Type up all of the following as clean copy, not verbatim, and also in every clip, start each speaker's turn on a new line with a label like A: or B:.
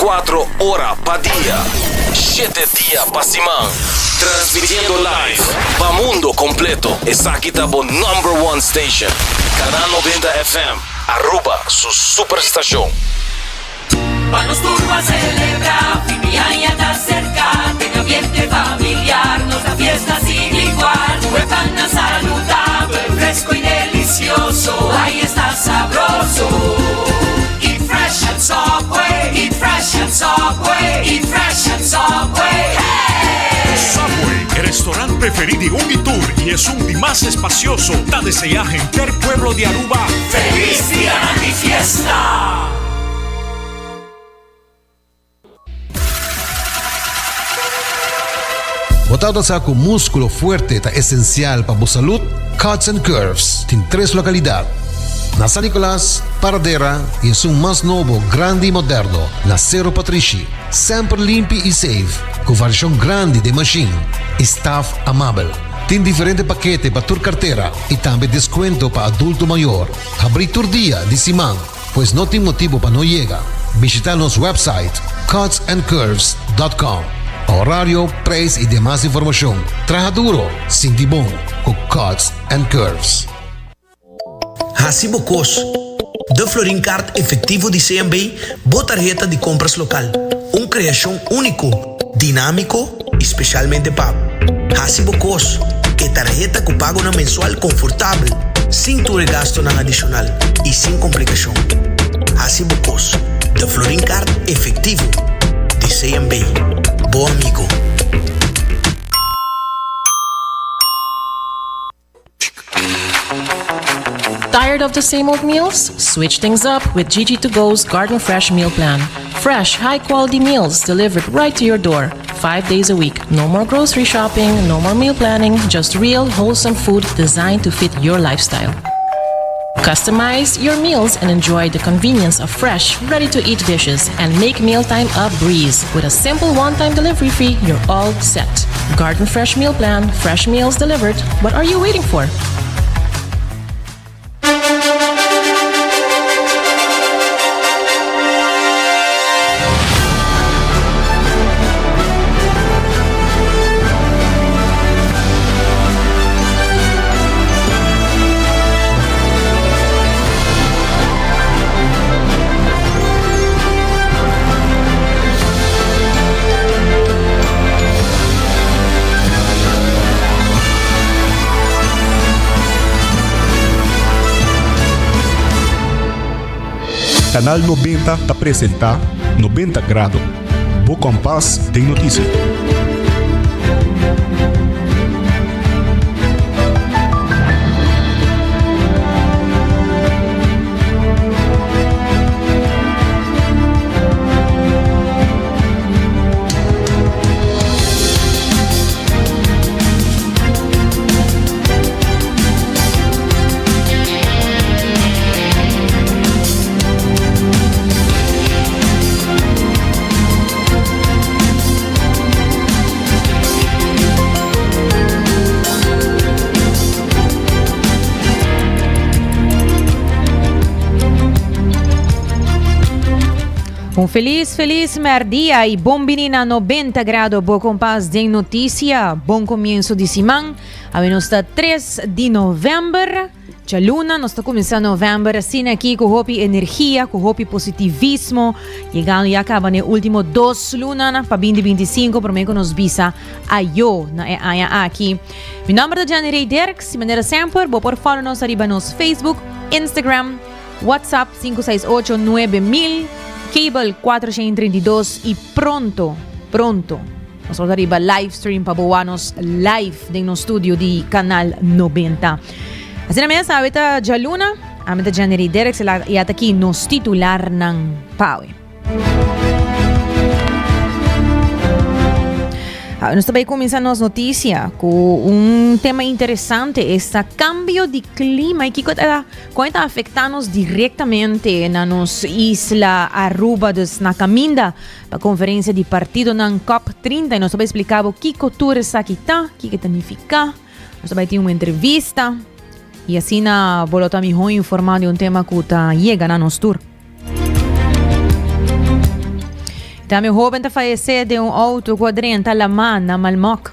A: 24 ora pa dia, shete dia pa siman. Transmitiendo live pa mundo completo. Esaki ta bo number one station. Canal 90 FM, Aruba su superstacion.
B: Pa nos tur ban celebra, fin di aña ta cerca, den ambiente familiar nos da fiesta sin igual. Cu e pannan saludabel, fresco y delicioso, ay esta sabroso. Eat fresh at Subway, eat fresh at Subway, eat fresh at Subway, hey!
C: Subway, e restaurant preferi di un y tur y esun di mas espacioso, ta desea henter pueblo di Aruba
B: Feliz Dianan di Fiesta!
D: Bo tabata sa ku múskulo fuerte ta esensial pa bo salud? Cuts and Curves tin tres lokalidat, na San Nicolas, Paradera i esun mas nobo, grandi i moderno na Sero Patrishi. Semper limpi i safe, ku variashon grandi den mashin i staf amabel. Tin diferente pakete pa tur kartera i tambe deskuento pa adulto mayor. Habrí tur dia di siman. Pues no tin motibo pa no yega. Bishita nos website cutsandcurves.com pa horario, prijs y demas informacion. Traha duro, sinti bon cu Cuts and Curves.
E: Hasi bo kos. De Florin Card Efectivo di CMB, bo tarheta di compras local. Un creacion unico, dinamico y specialmente pa bo. Hasi bo kos, e tarheta ku pagonan mensual konfortabel, sin tur e gastonan adishonal i sin komplikashon. Hasi bo kos, de Florin Card Efectivo di CMB. Bo amigo.
F: Tired of the same old meals? Switch things up with Gigi to Go's Garden Fresh Meal Plan. Fresh, high quality meals delivered right to your door, five days a week. No more grocery shopping, no more meal planning, just real, wholesome food designed to fit your lifestyle. Customize your meals and enjoy the convenience of fresh, ready to eat dishes and make mealtime a breeze. With a simple one time delivery fee, you're all set. Garden Fresh Meal Plan, fresh meals delivered. What are you waiting for?
C: Canal 90 ta presenta 90 Grado, bo kompas den noticia.
G: Un felis, felis merdia y bon bini na 90 grado bo kompas den noticia. Bon comienzo di siman. Awe nos ta 3 di november. Djaluna nos ta kuminsá novèmber asina aki ku hopi energia, ku hopi positivismo. Yegando ya kaba na e último dos lunanan pa binti binti sinku promé ku nos bisa ayo na e aña aki. Mi nòmber ta Jenny Rey Dirks i manera semper bo por follow nos ariba nos Facebook, Instagram, WhatsApp 568 9000, Cable 432 i pronto, pronto. Nos lo ta riba live stream pa bo wak nos live den nos studio di Canal 90. Asina mes, awe ta djaluna, ami ta Janery Derks i ata aki nos titularnan pa awe. Awe nos ta bai kuminsá nos notisia ku un tema interesante, esta kambio di klima i kiko ta Kon e ta afektá nos direktamente na nos isla Aruba, dus na kaminda pa konferensia di partidonan Cop 30 i nos ta bai splika bo kiko tur esaki ta, kiko e ta nifiká. Nos ta bai tin un entrevista i asina bo lo ta mihó informá di un tema ku ta yega na nos tur. Tambe un hoben ta fayesé den un outo ku a drenta lamá na Malmok.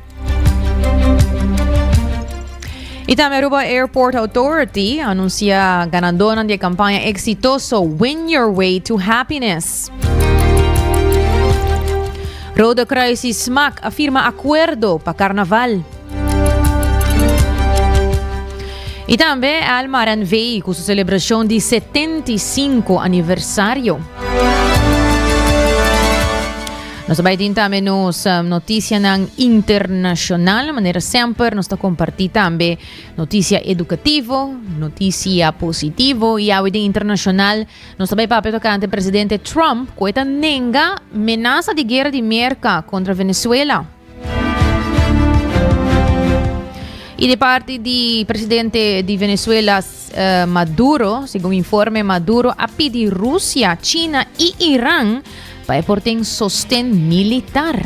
G: I tambe Aruba Airport Authority a anunsia ganadónan di e kampaña eksitoso Win Your Way to Happiness. Rode Kruis i Smaak a firma akuerdo pa karnaval. I tambe Almar NV ku su selebrashon di 75 aniversario. Nos ta bai tin tambe nos um, noticianan internacional, manera semper nos ta comparti tambe noticia educativo, noticia positivo y awe den internacional nos ta bai papia tocante presidente Trump cu e ta nenga menasa di guera di Merca contra Venezuela. Y de parti di presidente di Venezuela Maduro, segun informe Maduro a pidi Rusia, China y Iran pa e por tin sosten militar.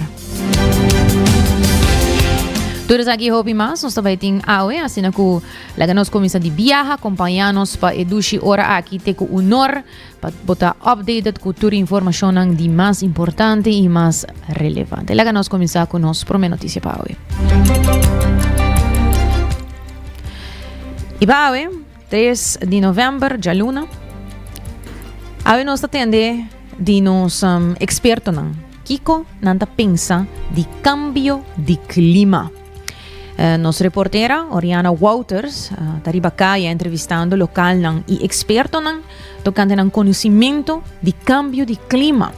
G: Tur esaki hopi mas nos ta bai tin awe, asina ku laga nos kuminsá di biaha, kompañá nos pa e dushi ora aki te ku unor pa bo ta updated ku tur informashonnan di mas importante i mas relevante. Laga nos kuminsá ku nos promé notisia pa awe. I pa awe, 3 di novèmber, djaluna, awe nos ta tende di nos um, ekspertonan kiko nan ta pensa di kambio di klima. Eh, nos reportera Oriana Wouters eh, ta riba kaya entrevistando lokalnan i ekspertonan tokante nan konosimento di kambio di klima.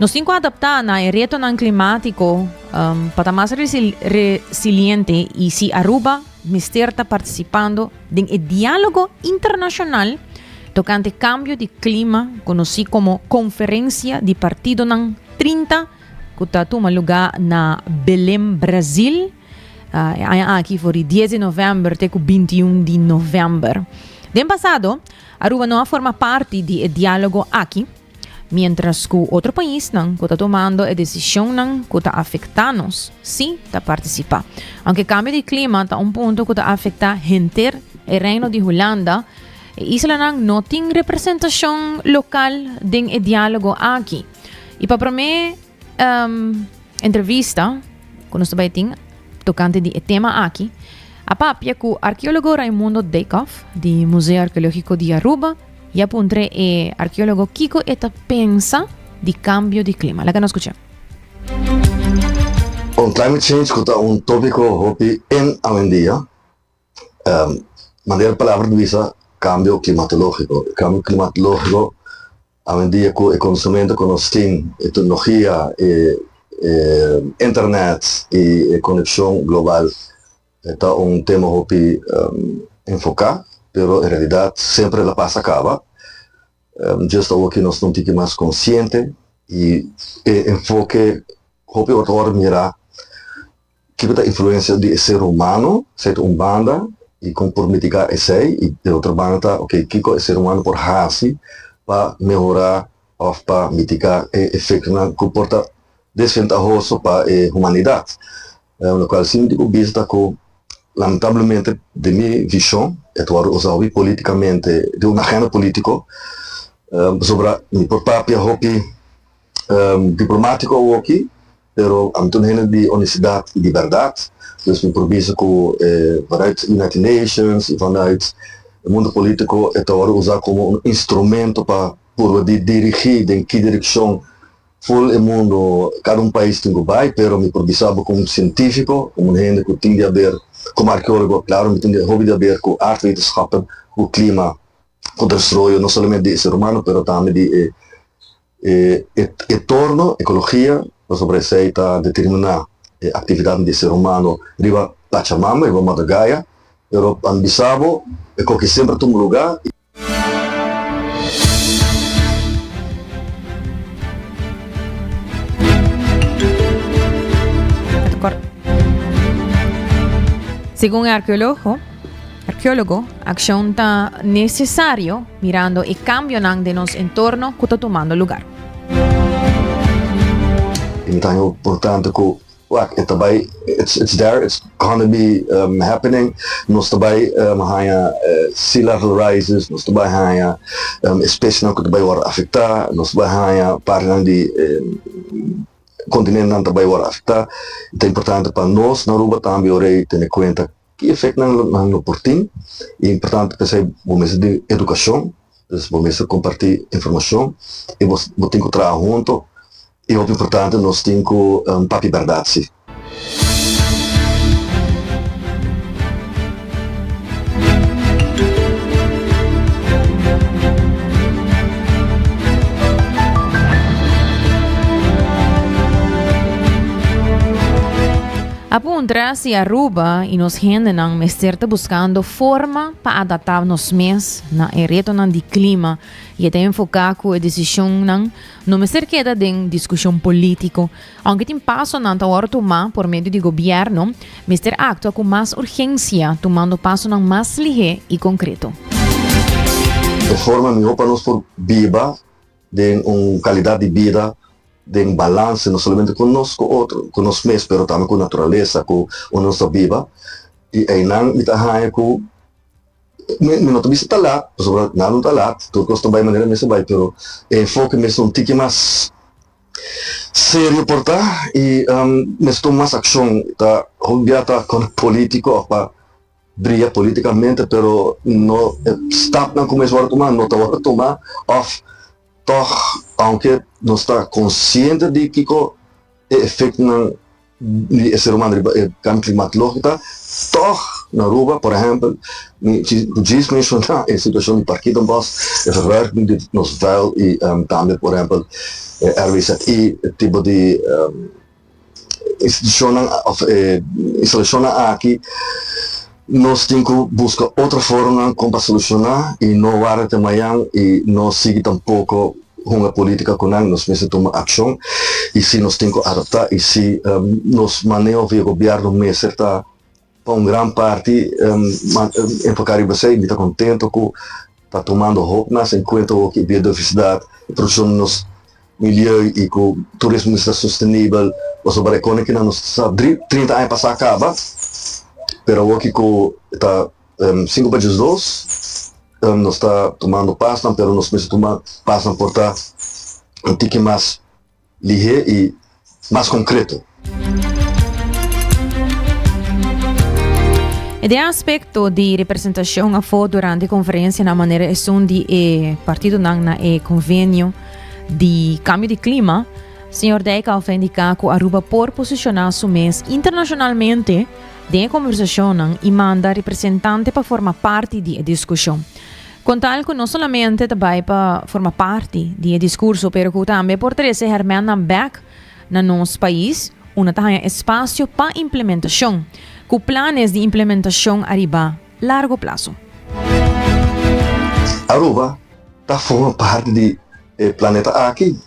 G: Nos tin ku adaptá na e retonan klimátiko um, pa ta mas resiliente i si Aruba mester ta partisipando den e diálogo internashonal tokante kambio di klima konosí komo Konferensia di Partidonan 30 ku ta tuma lugá na Belém, Brazil, e aña aki for di dies di novèmber te ku bintiun di novèmber. Den pasado, Aruba no a forma parti di e diálogo aki, miéntras ku otro paisnan ku ta tumando e desishonnan ku ta afektá nos sí ta partisipá. Aunke kambio di klima ta un punto ku ta afektá henter e Reino di Hulanda, e islanan no tin representashon lokal den e diálogo aki. I pa promé entrevista ku nos ta bai tin tokante di e tema aki, a papia ku arkeólogo Raimundo Dijkhoff di Museo Arkeológiko di Aruba i a puntra e arkeólogo kiko e ta pensa di kambio di klima. Laga nos skucha.
H: On climate change ku ta un tópiko hopi en awendia. Manera palabra ta bisa kambio klimatológiko. E kambio klimatológiko Awendia ku e konsumentu ku nos tin, e teknologia, e internet i e konekshon global ta un tema hopi enfoká, pero en realidat semper el a pasa kaba. Djis awoki nos ta un tiki mas konsiente i e enfoke hopi ora ta wòrdu mirá Kiko ta influencia di e ser humano? Esei ta un banda y con por mitiga esei y e otro banda ta ok kiko e ser humano por haci pa mehora of pa mitiga e efectonan cu por ta desventahoso pa e humanidad. Locual si mi tin cu bisa ta cu lamentablemente den mi vision e ta wordo usa hopi politicamente den un agenda politico pasobra mi por papia hopi Diplomatico awoki, pero ami ta un hende di honestidad y di berdad, dus mi por bisa cu vanuit United Nations y vanuit e mundo politico e ta wordo usa como un instrumento pa purba di dirigi den ki direccion full e mundo cada un pais tin cu bay, pero mi por bisa bo como un cientifico, como un hende cu tin di haber, como arkeologo claro mi tin hopi di haber cu aardwetenschappen, cu clima, cu destrooyo no solamente di e ser humano pero tambe di e E entorno, ekologia, pasobra esei ta determiná e aktividatnan di e ser humano riba Pachamama, riba Mother Gaia. Pero pa mi bisa bo, e koki semper tuma lugá.
G: Segun e arkeologo, Arkeólogo, akshon ta nesesario mirando e kambionan den nos entorno ku ta tumando lugar.
H: I mi ta haña importante ku Wak, e ta bai, it's it's there, it's gonna be happening. Nos ta bai haña sea level rises, nos ta bai haña espesienan ku ta bai wòrdu afektá, nos ta bai haña partinan di kontinentenan ta bai wòrdu afektá. Ta importante pa nos na Aruba tambe ora ei tene kuenta ki efektnan nan lo por tin. I importante p'esei bo mester di edukashon, dus bo mester kompartí informashon i bo bo tin ku traha hunto. I hopi importante nos tin ku papia bèrdat si.
G: A puntra si Aruba y nos hendenan mester ta buscando forma pa adapta nos mes na e retonan di clima y e ta enfoca cu e decisionnan no mester keda den discusion politico. Aunke tin pasonan ta wòrdu tumá por medio di gobièrnu, mester aktua ku mas urgensia, tumando pasonan mas lihé i konkreto.
H: E forma mihó pa nos por biba den un kalidat di bida den balanse no solamente ku nos ku otro, ku nos mes, pero tambe ku naturalesa ku unda nos ta biba. I einan mi ta haña ku Mi no ta bisa ta lat, pasobra nada no ta lat, tur kos ta bai manera mester bai, pero e enfoke mester un tiki mas serio por ta i mester tuma mas akshon. Ta hopi bia ta kon politiko òf pa bria politikamente, pero no e stapnan ku mester wòrdu tuma no ta wòrdu tuma òf tòg aunke nos ta konsiente di kiko e efektonan di e ser humano riba e kambio klimatológiko ta, tòg na Aruba, por ehèmpel, mi djis menshoná e situashon di Parkietenbos, e verwerking di nos vuil i tambe por ehèmpel e RWZI, e tipo di institushonnan òf e instalashonnan aki, nos tin ku buska otro formanan kon pa solushoná i no warda te mayan i no sigui tampoko hunga politica cu nan, nos mester tuma accion y si nos tin cu adapta y si nos maneho via gobierno mester ta pa un gran parti enfoca riba esey. Mi ta contento cu ta tumando hopi mas en cuenta hoki e biodiversidad, e produccion di nos milieu y cu turismo mester ta sostenibel pasobra e cona kinan nos sa 30 aña pasa a caba pero awoki cu ta 5 pa 12 Nos ta tumando pasnan pero nos mester tuma pasnan por ta un tiki mas lihé i mas konkreto.
G: E den aspekto di representashon afó durante konferensianan manera esun di e partidonan na e konvenio di kambio di klima, señor Dijkhoff a indiká ku Aruba por posishoná su mes internashonalmente den e kombersashonnan i manda representante pa forma parti di e diskushon. Kon tal ku no solamente ta bai pa forma parti di e diskurso pero ku tambe por trese hèrmènnan bèk na nos pais unda ta haña espasio pa implementashon ku planes di implementashon ariba largo plaso.
H: Aruba ta forma parti di e planeta aki.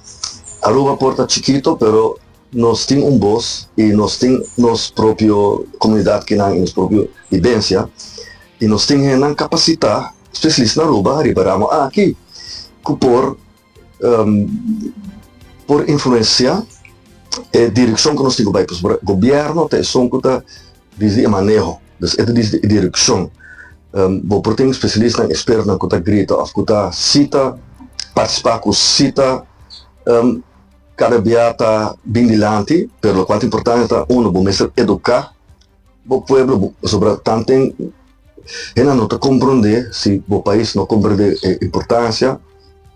H: Aruba por ta chikito pero Nos tin un bos i nos tin nos propio komunidat kinan i nos propio vibensia i nos tin hendenan kapasitá, spesialista na Aruba riba ramo aki ku por por influensiá e direkshon ku nos tin ku bai pasobra gobièrnu ta esun ku ta disdi e maneho, dus e ta disdi e direkshon. Bo por tin spesialistanan, ekspertonan ku ta grita òf ku ta sita partisipá ku sita. Kada bia ta bin dilanti, pero lokual ta importante ta, uno, bo mester eduká bo pueblo pasobra tanten hende no ta komprondé, si bo pais no komprondé e importansia,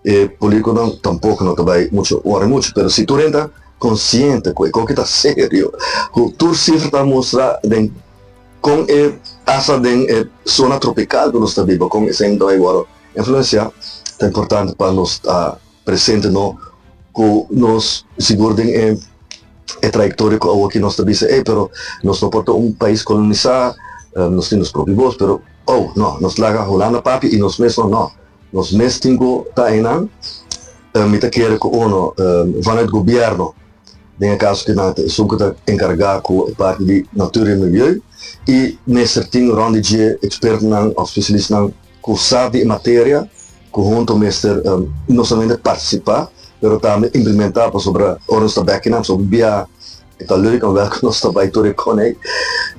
H: e politikonan tampoko no ta bai muchu wòrdu muchu, pero si tur hende ta konsiente ku e koki ta serio, ku tur sifra ta mustra den kon e pasa den e zona tropikal ku nos ta biba, kon esei ta bai wòrdu influensiá, ta importante pa nos ta. Presente no cu nos sigur den e e trayectoria cu awoki nos ta bisa ey pero nos no por ta un pais colonisa nos tin nos propio bos pero oh no nos laga Hulanda papia y nos mes no no nos mes tin cu ta eynan mi ta kere cu uno vanuit gobierno den e caso ki nan ta esun cu ta encarga cu e parti di natuur y milieu y mester tin rond di dje expertonan of specialistanan cu sa di e materia cu hunto mester no solamente participa pero tambe implementa pasobra ora nos ta bek kinan so bia. E ta leuk en wel ku nos ta bai tur e konei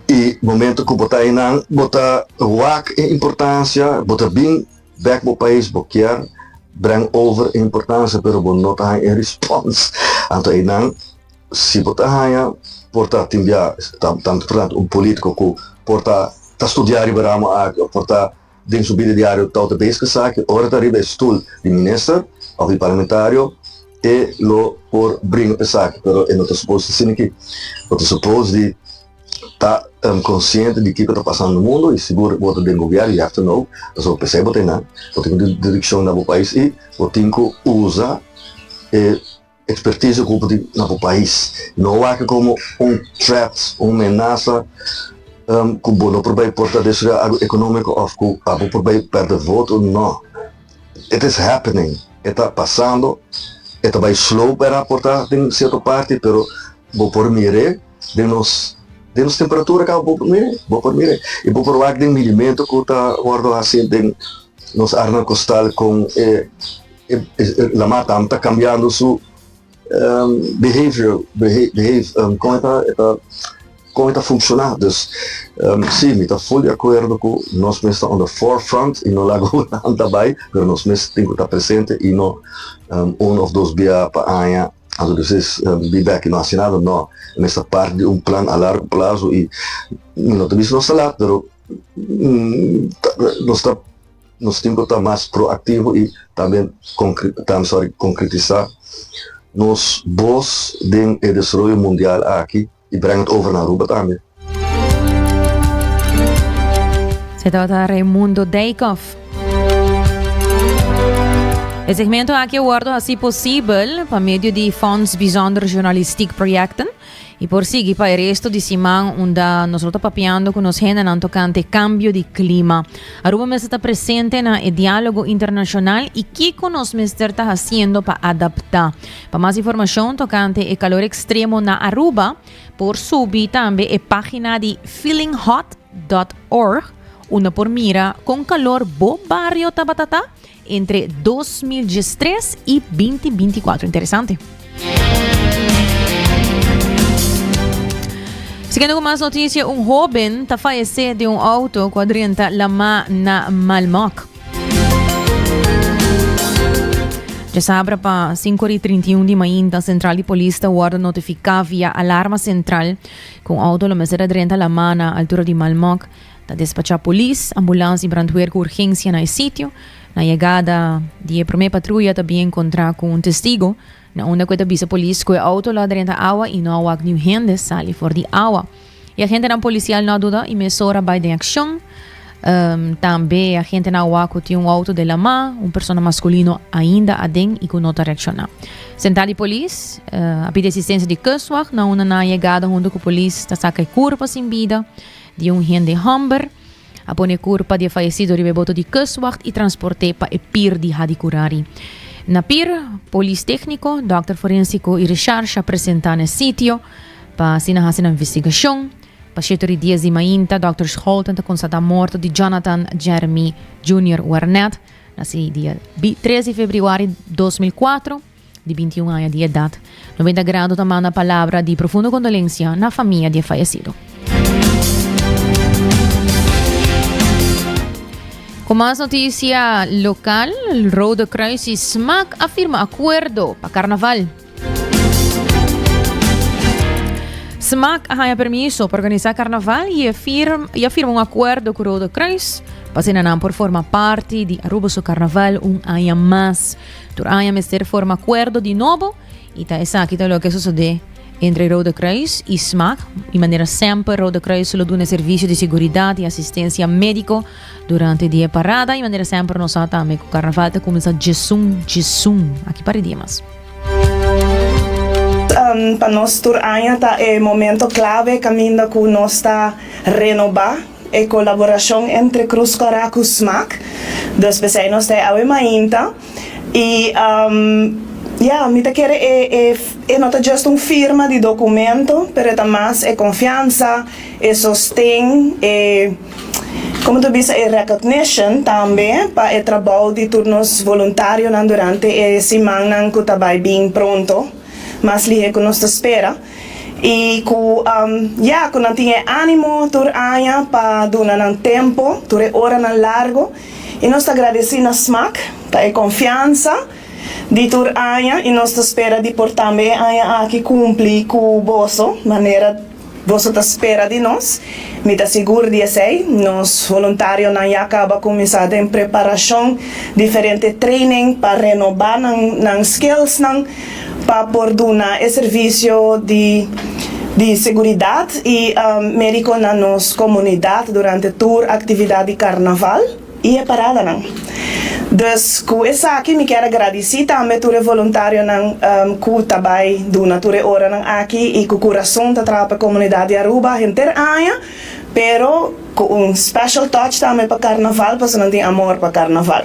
H: i momento ku bo ta einan bo ta wak e importansia, bo ta bin bek bo pais bo kier breng over e importansia pero bo no ta haña e respons. Anto einan si bo ta haña por ta tin bia tanto por tanto un politico ku por ta ta studia riba ramo aki of por ta den su bida diario ta ota bezig esaki, ora ta riba e stul di minister of di parlamentario e lo por bringa pa esaki, pero e no ta suppose di asina aki. Bo ta suppose di ta consciente di kiko ta pasando na mundo y sigur bo ta den gobierno you have to know, pasobra p'esei bo ta einan, bo tin ku direccion na bo pais y bo tin ku usa e Expertise cu bo tin na bo pais. No wak como un threat, un menasa cu bo no por bay por ta destruye algo economico of cu abo por bay perde voto, no. It is happening, e ta pasando, e ta bay slow pera por ta den cierto parti pero bo por mire den nos den nos temperatura caba bo por mire, bo por mire y bo por wak den midimento cu ta wordo haci den nos areanan costal con e La mata ta cambiando su behavior, behave, con e ta, e ta, con e ta funciona. Dus, si, mi ta full di acuerdo cu nos mes ta on the forefront y no laga Hulanda bay, pero nos mes tin cu ta presente y no un of dos bia pa aña, anto despues be back y no haci nada. No, e mes ta parti di un plan a largo plazo y mi no ta bisa nos ta laat, pero nos ta. Nos tin ku ta mas proaktivo i tambe sorry konkretisá nos bos den e desaroyo mundial aki i breng het over na Aruba tambe.
G: Se tabata Raimundo Dijkhoff. E segmento aki a wordo hasi posibel pa medio di Fonds Bijzonder Journalistiek Projecten. I por sigui pa e resto di siman unda nos lo ta papiando ku nos hendenan tokante kambio di klima. Aruba mester ta presente na e diálogo internashonal i kiko nos mester ta hasiendo pa adaptá. Pa mas informashon tokante e kalor ekstremo na Aruba por subi tambe e página di feelinghot dot org unda por mira kon kalor bo bario tabata ta Entre 2013 y 2024. Interesante. Siguiendo con más noticia, un joven ta fallece de un auto cuadrienta la ma na Malmok. Ya sabra pa 5:31 di mainta central di polis ta wordo notifica via alarma central cu un auto lo mester a drenta la ma na altura di Malmok. Ta despachá polis, ambulans i brandweer ku urgensia na e sitio. Na yegada di e promé patruya ta bin enkontrá ku un testigo, na unda ku e ta bisa polis ku e outo lo a drenta awa i no a wak niun hende sali for di awa. E agentenan polisial no a duda i mesora bai den akshon. Tambe e agentenan a wak ku tin un outo den lamá, un persona maskulino ainda aden i ku no ta reakshoná. Sentral di polis a pidi asistensia di kustwacht na unda nan a yegada huntu ku polis ta saka e kurpa sin bida. Di un hende hòmber a pone kurpa di e fayesido riba e boto di kustwacht i transport'é pa e pir di Hadicurari. Na pir, polis tékniko, dòkter forensiko i resharsha a presentá na e sitio pa asina hasi nan investigashon. Pa shetu di dies di mainta, dòkter Scholten ta konstatá morto di Jonathan Jeremy Junior Warnet, nasi dia tres di febrüari 2004. di 21 aña di edad. 90 Grado ta manda palabra di profundo condolencia na famia di e fallecido. Con mas noticia local, Rode Kruis y SMAC a firma acuerdo pa carnaval. SMAC a haya permiso pa organisa carnaval y a firma, y a firma un acuerdo cu Rode Kruis pa asina nan por forma parti di Aruba su carnaval un aña mas. Tur aña mester forma akuerdo di nobo i ta esaki ta loke a sosodé entre Rode Kruis i smac. Di manera semper Rode Kruis lo duna servisio di seguridat i asistensia médiko durante di e parada i manera semper nos sa tambe ku karnaval ta kuminsá djesun djesun. Aki par di dia mas.
I: Pa nos tur aña ta e momento clave caminda cu nos ta renoba E kolaborashon entre Cruz Kòrá ku Smak, dus p'esei nos ta e awe mainta. I ya, mi ta kere e e e no ta just un firma di dokumento, pero e ta mas e konfiansa, e sosten, e komo ta bisa e recognition tambe pa e trabou di tur nos voluntarionan durante e simannan ku ta bai bin pronto, mas lihé ku nos ta spera. Y cu ya cu nan tin e animo tur aña pa duna nan tempo tur e oranan largo y nos ta agradeci na Smaak pa e confiansa di tur aña y nos ta spera di por tambe e aña aki cumpli cu boso manera boso ta spera di nos. Mi ta sigur di esey. Nos voluntarionan ya caba cuminsa den preparacion diferente training pa renoba nan nan skillsnan pa por duna e servicio di di seguridad y medico na nos comunidad durante tur actividad di carnaval y e paradanan. Dus cu esaki mi kier a gradici tambe tur e voluntarionan cu ta bay duna tur e oranan aki y cu curason ta traha pa e comunidad di Aruba henter aña, pero cu un special touch tambe pa carnaval pasobra nan tin amor pa carnaval.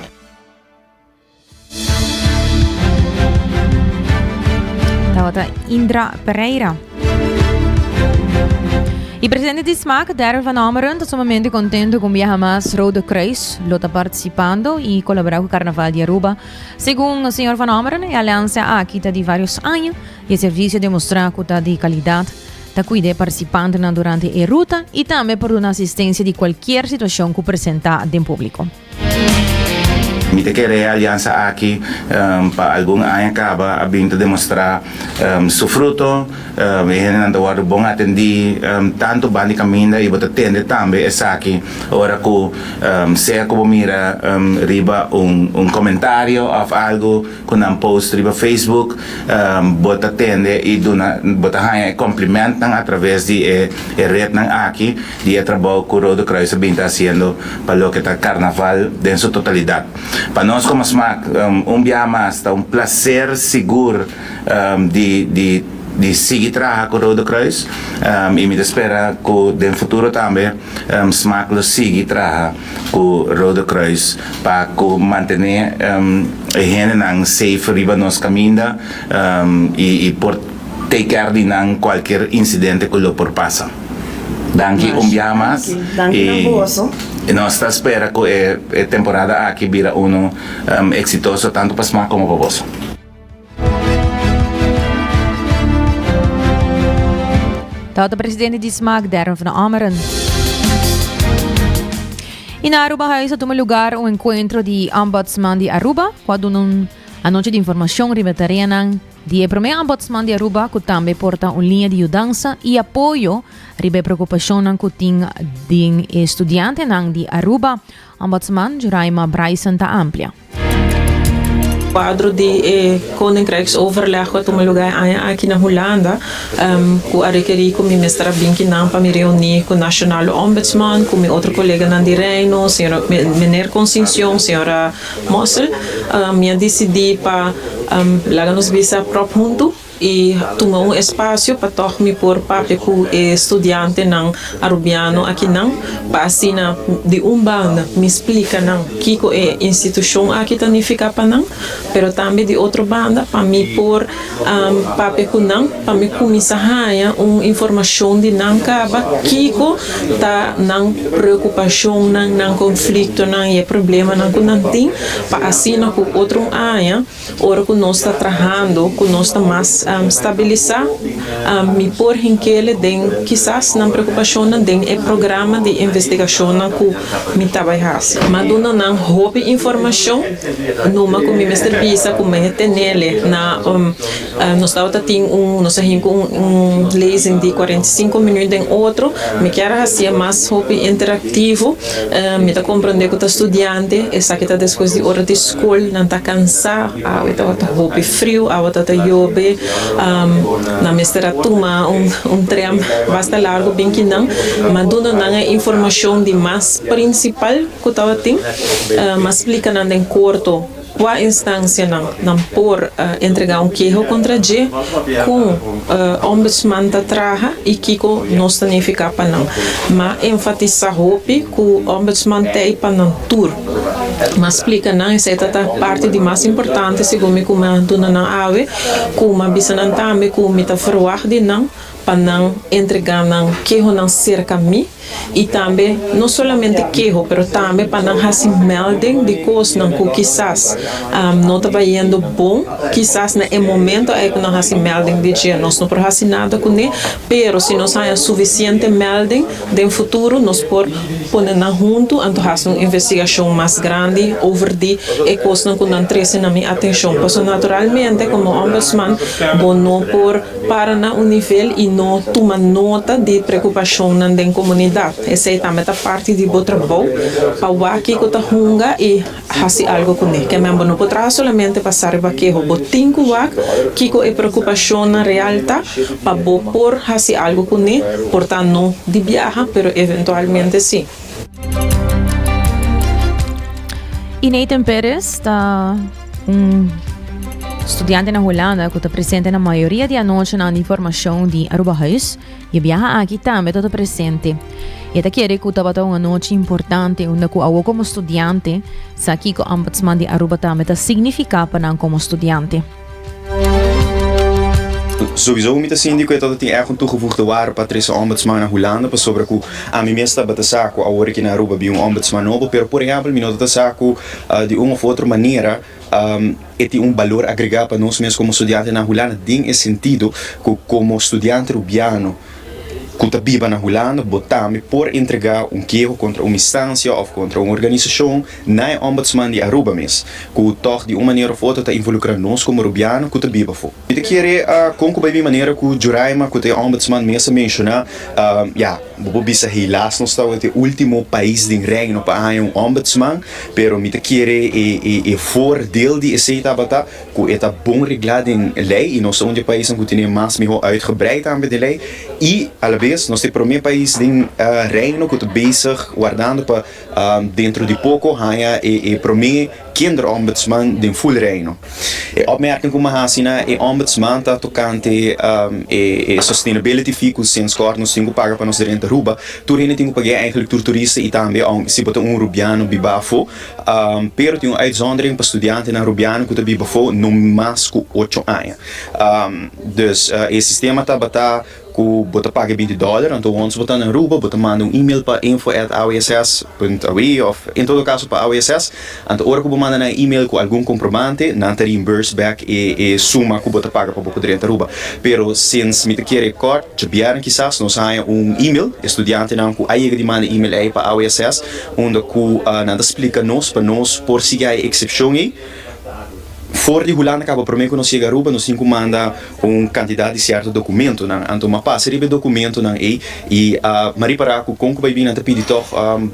G: Tabata Indra Pereira. Y presidente di SMAC, Darryl van Ommeren, ta sumamente contento cu un biaha mas Rode Kruis lo ta participando y colabora cu Carnaval di Aruba. Segun señor van Ommeren, e alianza aki ta di varios aña y e servicio a demostra cu ta di calidad, ta cuida e participantenan durante e ruta y tambe por duna asistencia di cualkier situacion cu presenta den publico.
J: Mi ta kere e aliansa aki pa algun aña kaba a bin ta demostrá su fruto. E hendenan ta wòrdu bon atendí tantu ban di kaminda i bo ta tende tambe esaki ora ku sea ku bo mira riba un komentario òf algu ku nan post riba Facebook bo ta tende i duna bo ta haña e komplimentnan atraves di e retnan aki. Di e trabou ku Rode Kruis a bin ta hasiendo pa loke ta karnaval den su totalidat. Pa nos komo smak, un biaha mas ta un plaser sigur di di di sigui traha ku Rode Kruis i mi ta spera ku den futuro tambe smak lo sigui traha ku Rode Kruis pa ku mantené e hendenan safe riba nos kaminda i por take care di nan kualkier insidente ku lo por pasa. Danki un biaha mas.
I: Danki na boso.
J: I nos ta spera ku e temporada aki bira unu eksitoso tantu pa smak komo pa boso.
G: Tabata presidente di smak Darren van Ommeren. I na Aruba Huis a tuma lugar un enkuentro di Ombudsman di Aruba ku a duna un anochi di informashon riba tareanan Di e promé Ombudsman di Aruba ku tambe por ta un liña di yudansa i apoyo riba e preokupashonnan ku tin den e studiantenan di Aruba, Ombudsman Juraima Bryson ta amplia.
K: Kuadro di e Koninkrijksoverleg ku a tuma lugá e aña aki na Hulanda, ku a rekerí ku mi mester a bin kinan pa mi reuní ku Nationale Ombudsman, ku mi otro koleganan di Reino, señora Meneer Concincion, señora Mossel, mi a disidí pa laga nos bisa pròp huntu i tuma un espasio pa tòg mi por papia ku e studiantenan arubiano akinan pa asina di un banda mi splika nan kiko e institushon aki ta nifiká pa nan, pero tambe di otro banda pa mi por papia ku nan pa mi kuminsá haña un informashon di nan kaba kiko ta nan preokupashonnan, nan konfliktonan i e problemanan ku nan tin pa asina ku otro un aña ora ku nos ta trahando ku nos ta mas stabilisá mi por hinkele den kisas nan preokupashonnan den e programa di investigashonnan ku mi ta bai hasi. M'a duna nan hopi informashon. Numa ku mi mester bisa ku mi a tenele na nos tabata tin un nos a hin ku un lezing di kuarenta i sinku minüt den otro mi kier a hasié mas hopi interaktivo mi ta komprondé ku ta studiante esaki ta despues di ora di skol nan ta kansá awe tabata hopi friu awe tabata yobe nan mester a tuma un trèm basta largu bin kinan m'a duna nan e informashon di mas prinsipal. Ku tabatin mas splika nan den korto kua instansianan nan por entregá un keho kontra dje, kon Ombudsman ta traha i kiko nos ta nifiká pa nan. M'a enfatisá hopi ku Ombudsman t'ei pa nan tur. M'a splika nan esei ta ta parti di mas importante segun mi ku m'a duna nan awe, ku m'a bisa nan tambe ku mi ta ferwagt di nan. pa nan entregá nan kehonan serka mi i tambe no solamente keho pero tambe pa nan hasi melding di kosnan ku kisas no ta bayendo bon, kisas na e momento ei ku nan hasi melding di dje nos no por hasi nada kuné, pero si nos haña sufisiente melding den futuro nos por pone nan huntu anto hasi un investigashon mas grandi over di e kosnan ku nan trese na mi atenshon. Pasobra naturalmente komo ombudsman bo no por para na un nivel i no tuma nota di preokupashonnan den komunidat. Esei tambe ta parti di bo trabou pa wak kiko ta hunga i hasi algu kuné. Ke men bo no por traha solamente pa sa riba keho. Bo tin ku wak kiko e preokupashonnan real ta pa bo por hasi algu kuné, por ta no di biaha, pero eventualmente sí.
G: Y Nathan Perez ta un studiante na Hulanda cu ta presente na mayoria di anochinan di formacion di Aruba Huis. Y e biaha aki tambe ta presente. Y e ta kere cu tabata un anochi importante unda cu awo como studiante sa kico Ombudsman di Aruba tambe ta significa pa nan como studiante.
L: Sowieso mi ta sinti ku e tabata tin ègt un toegevoegde waarde pa trese ombudsman na Hulanda pasobra ku ami mes tabata sa ku awor aki na Aruba bin un ombudsman nobo pero por ehèmpel mi no tabata sa ku di un òf otro manera e tin un balor agregá pa nos mes komo studiante na Hulanda den e sentido ku komo studiante rubiano ku ta biba na Hulanda bo tambe por entregá un keho kontra un instansia òf kontra un organisashon na e ombudsman di Aruba mes, ku tòg di un manera òf otro ta involukrá nos komo rubiano ku ta biba afó. Mi ta kere kon ku bai mi manera ku Juraima ku ta e ombudsman mes a menshoná, ya, bo por bisa helaas nos tabata e último pais den Reino pa haña un ombudsman, pero mi ta kere e e voordeel di esei tabata ku e ta bon reglá den lei i nos ta un di e paisnan ku tene mas mihó uitgebreid tambe den lei i alabes nos ta e promé pais den Reino ku ta bezig wardando pa dentro di poko haña e promé kinderombudsman den ful Reino. E opmerking ku mi a hasi na e ombudsman ta tokante e sustainability fee ku sinds kort nos tin ku paga pa nos drenta Aruba. Tur hende tin ku pag'é, eigenlijk tur turista i tambe si bo ta un Rubiano biba afó. Pero tin un uitzondering pa studiantenan Rubiano ku ta biba afó no mas ku ocho aña. Dus e sistema tabata ku bo ta paga e binti dòler, anto ons bo ta na Aruba bo ta manda un email pa info at awss punt aw òf en todo kaso pa awss, anto ora ku bo manda nan e email ku algun komprobante nan ta reimburse bèk e e suma ku bo ta paga pa bo por drenta Aruba. Pero since mi ta kere kòrt djabièrnè kisas nos haña un email, e studiantenan ku a yega di manda email ei pa awss unda ku nan ta splika nos pa nos por sigui haña e eksepshon ei. For di Hulanda kaba promé ku nos yega Aruba nos tin ku manda un kantidat di sierto dokumentonan. Anto m'a pasa riba e dokumentonan ei i m'a ripará ku kon ku bai bin nan ta pidi tòg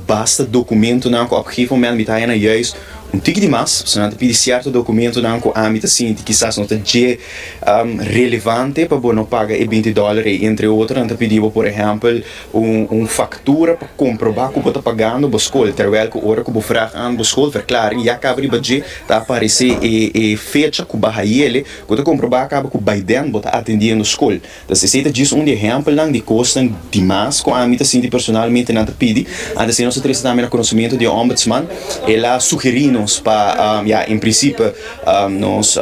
L: basta dokumentonan ku op gegeven moment mi ta haña nan juist un tiki di mas. Pasobra nan ta pidi sierto dokumentonan ku ami ta sinti kisas no ta dje relevante pa bo no paga e binti dòler ei. Entre otro nan ta pidi bo por ehèmpel un faktura pa komprobá ku bo ta pagando bo skol, terwèl ku ora ku bo vrag aan bo schoolverklaring ya kaba riba dje ta aparesé e fecha ku ba hayele ku ta komprobá kaba ku by den bo ta atendiendo skol. Dus esei ta djis un di ehèmpelnan di kosnan dimas ku ami ta sinti personalmente nan ta pidi. Antes nos a trese tambe na konosementu di e ombudsman, el a sugerí nos pa ya en prinsipe nos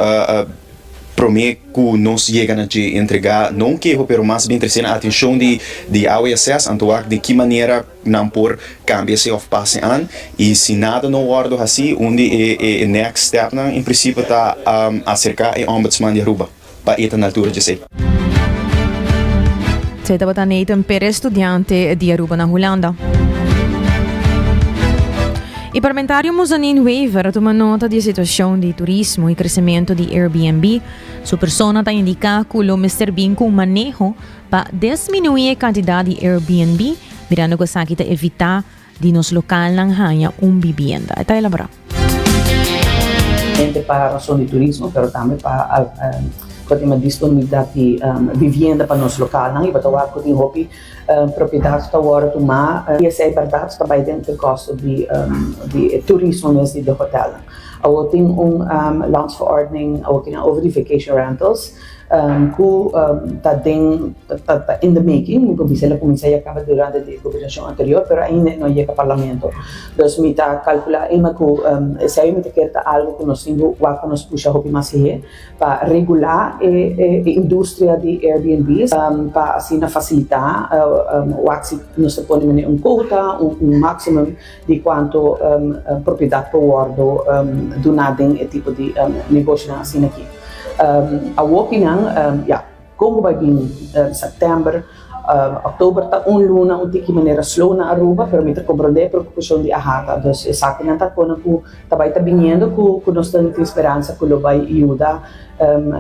L: Promé ku nos yega na dje entregá no un keho pero mas bien trese na atenshon di di AWSS anto wak den ki manera nan por kambia esei òf pase an i si nada no wòrdu hasí un di e e next stepnan en prinsipio ta aserká e Ombudsman di Aruba pa e ta na altura dje esei.
G: Esei tabata Nathan Perez studiante di Aruba na Hulanda. E parlamentario Muzanine Wever a tuma nota di e situacion di turismo y crecemento di Airbnb. Su persona ta indica cu lo mester bin cu un maneho pa desminui e cantidad di Airbnb, mirando cu esaki ta evita di nos localnan haña un bibienda. E ta elabora.
M: Mente pa rason di turismo, pero tambe pa disponibilidad di vivienda pa nos localnan y bo ta wak cu tin hopi Propiedat ta wòrdu tumá i esei bèrdat ta bai den e kosto di di e turismo mes di de hotelnan. Awor tin un landsverordening awor kinan over di vacation rentals. Ku ta den ta in the making, mi por bisa el a kuminsá ya kaba durante di e gobernashon anterior, pero ainda e no a yega parlamento. Dus mi ta kalkulá ema ku esei mi ta kere ta algu ku nos tin ku wak pa nos pusha hopi mas hihé pa regulá e industria di Airbnb's pa asina fasilitá wak si nos ta pone manera un kota, un maximum di kuantu propiedat por wòrdu duná den e tipo di negoshonan asina aki. Awokinan, ya, kon ku bai bin sèptèmber, òktober ta un luna un tiki manera slow na Aruba, pero mi ta komprondé e preokupashon di AHATA. Dus esakinan ta kona ku ta bai ta biniendo ku ku nos tin speransa ku lo bai yuda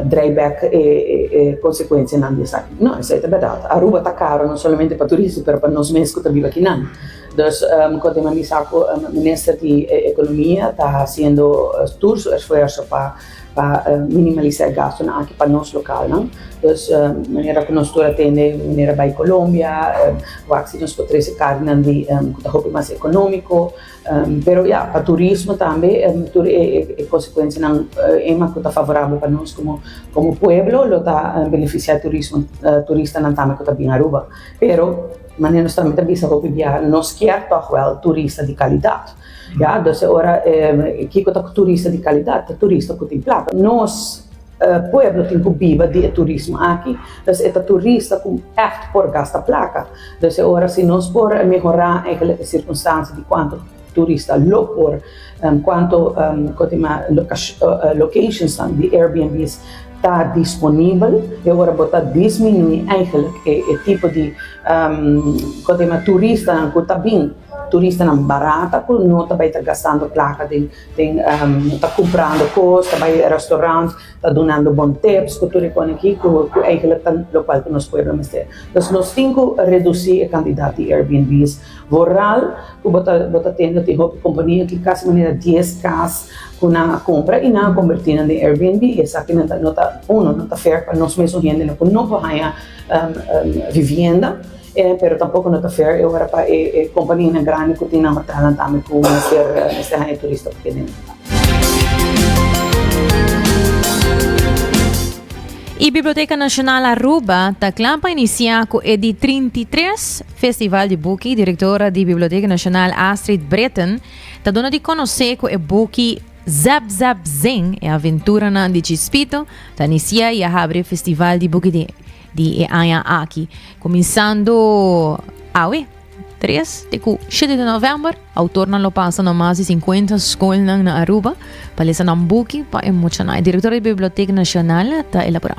M: drei bèk e konsekuensianan di esaki. No, esei ta bèrdat. Aruba ta karo no solamente pa turista pero pa nos mes ku ta biba akinan. Dus kote mi a bisa ku minister di ekonomia ta hasiendo tur su esfuerso pa pa minimalisa e gastonan aki pa nos lokalnan. Dus manera ku nos tur a tende manera bai Colombia, wak si nos por trese karnan di ku ta hopi mas ekonómiko. Pero ya, pa turismo tambe tur e konsekuensianan ema ku ta favorabel pa nos komo komo pueblo lo ta benefisiá turismo turistanan tambe ku ta bin Aruba. Pero manera nos tambe ta bisa hopi biaha nos kier tòg wèl turista di kalidat. Ya, dus e ora kiko ta turista di kalidat? Ta turista ku tin plaka. Nos pueblo tin ku biba di e turismo aki, dus e ta turista ku ègt por gasta plaka. Dus e ora si nos por mehorá eigenlijk e sirkunstansia di kuantu turista lo por, kuantu locationsnan di Airbnb's ta disponibel, e ora bo ta disminuí eigenlijk e tipo di turistanan ku ta bin. Turistanan barata ku no ta bai ta gastando plaka den den no ta kumprando kos, ta bai restaurant, ta dunando bon tips ku tur e kos aki ku ku eigenlijk ta lokual ku nos pueblo mester. Dus nos tin ku redusí e kantidat di Airbnb's. Vooral ku bo ta bo ta tende tin hopi kompania ki kasi manera dies kas ku nan a kumpra i nan a kombertí nan den Airbnb i esaki nan ta no ta uno no ta fair pa nos mesun hendenan ku no por haña vivienda. Pero tampoco no ta fair e ora pa e companianan grandi cu tin nan hotelnan tambe cu mester mester haña turista pa keda.
G: E Biblioteca Nacional Aruba ta kla pa inicia cu e di 33 Festival di Buki. Directora di Biblioteca Nacional Astrid Britten ta duna di conoce cu e buki Zap Zap Zing, e aventuranan di Chispito, ta inicia y a habri e Festival di Buki di di e aña aki. Kuminsando awe, 3 te ku 7 di novèmber, outornan lo pasa na mas di 50 skolnan na Aruba pa lesa nan buki pa e muchanan. E direktor di Bibliotek Nashonal ta elaborá.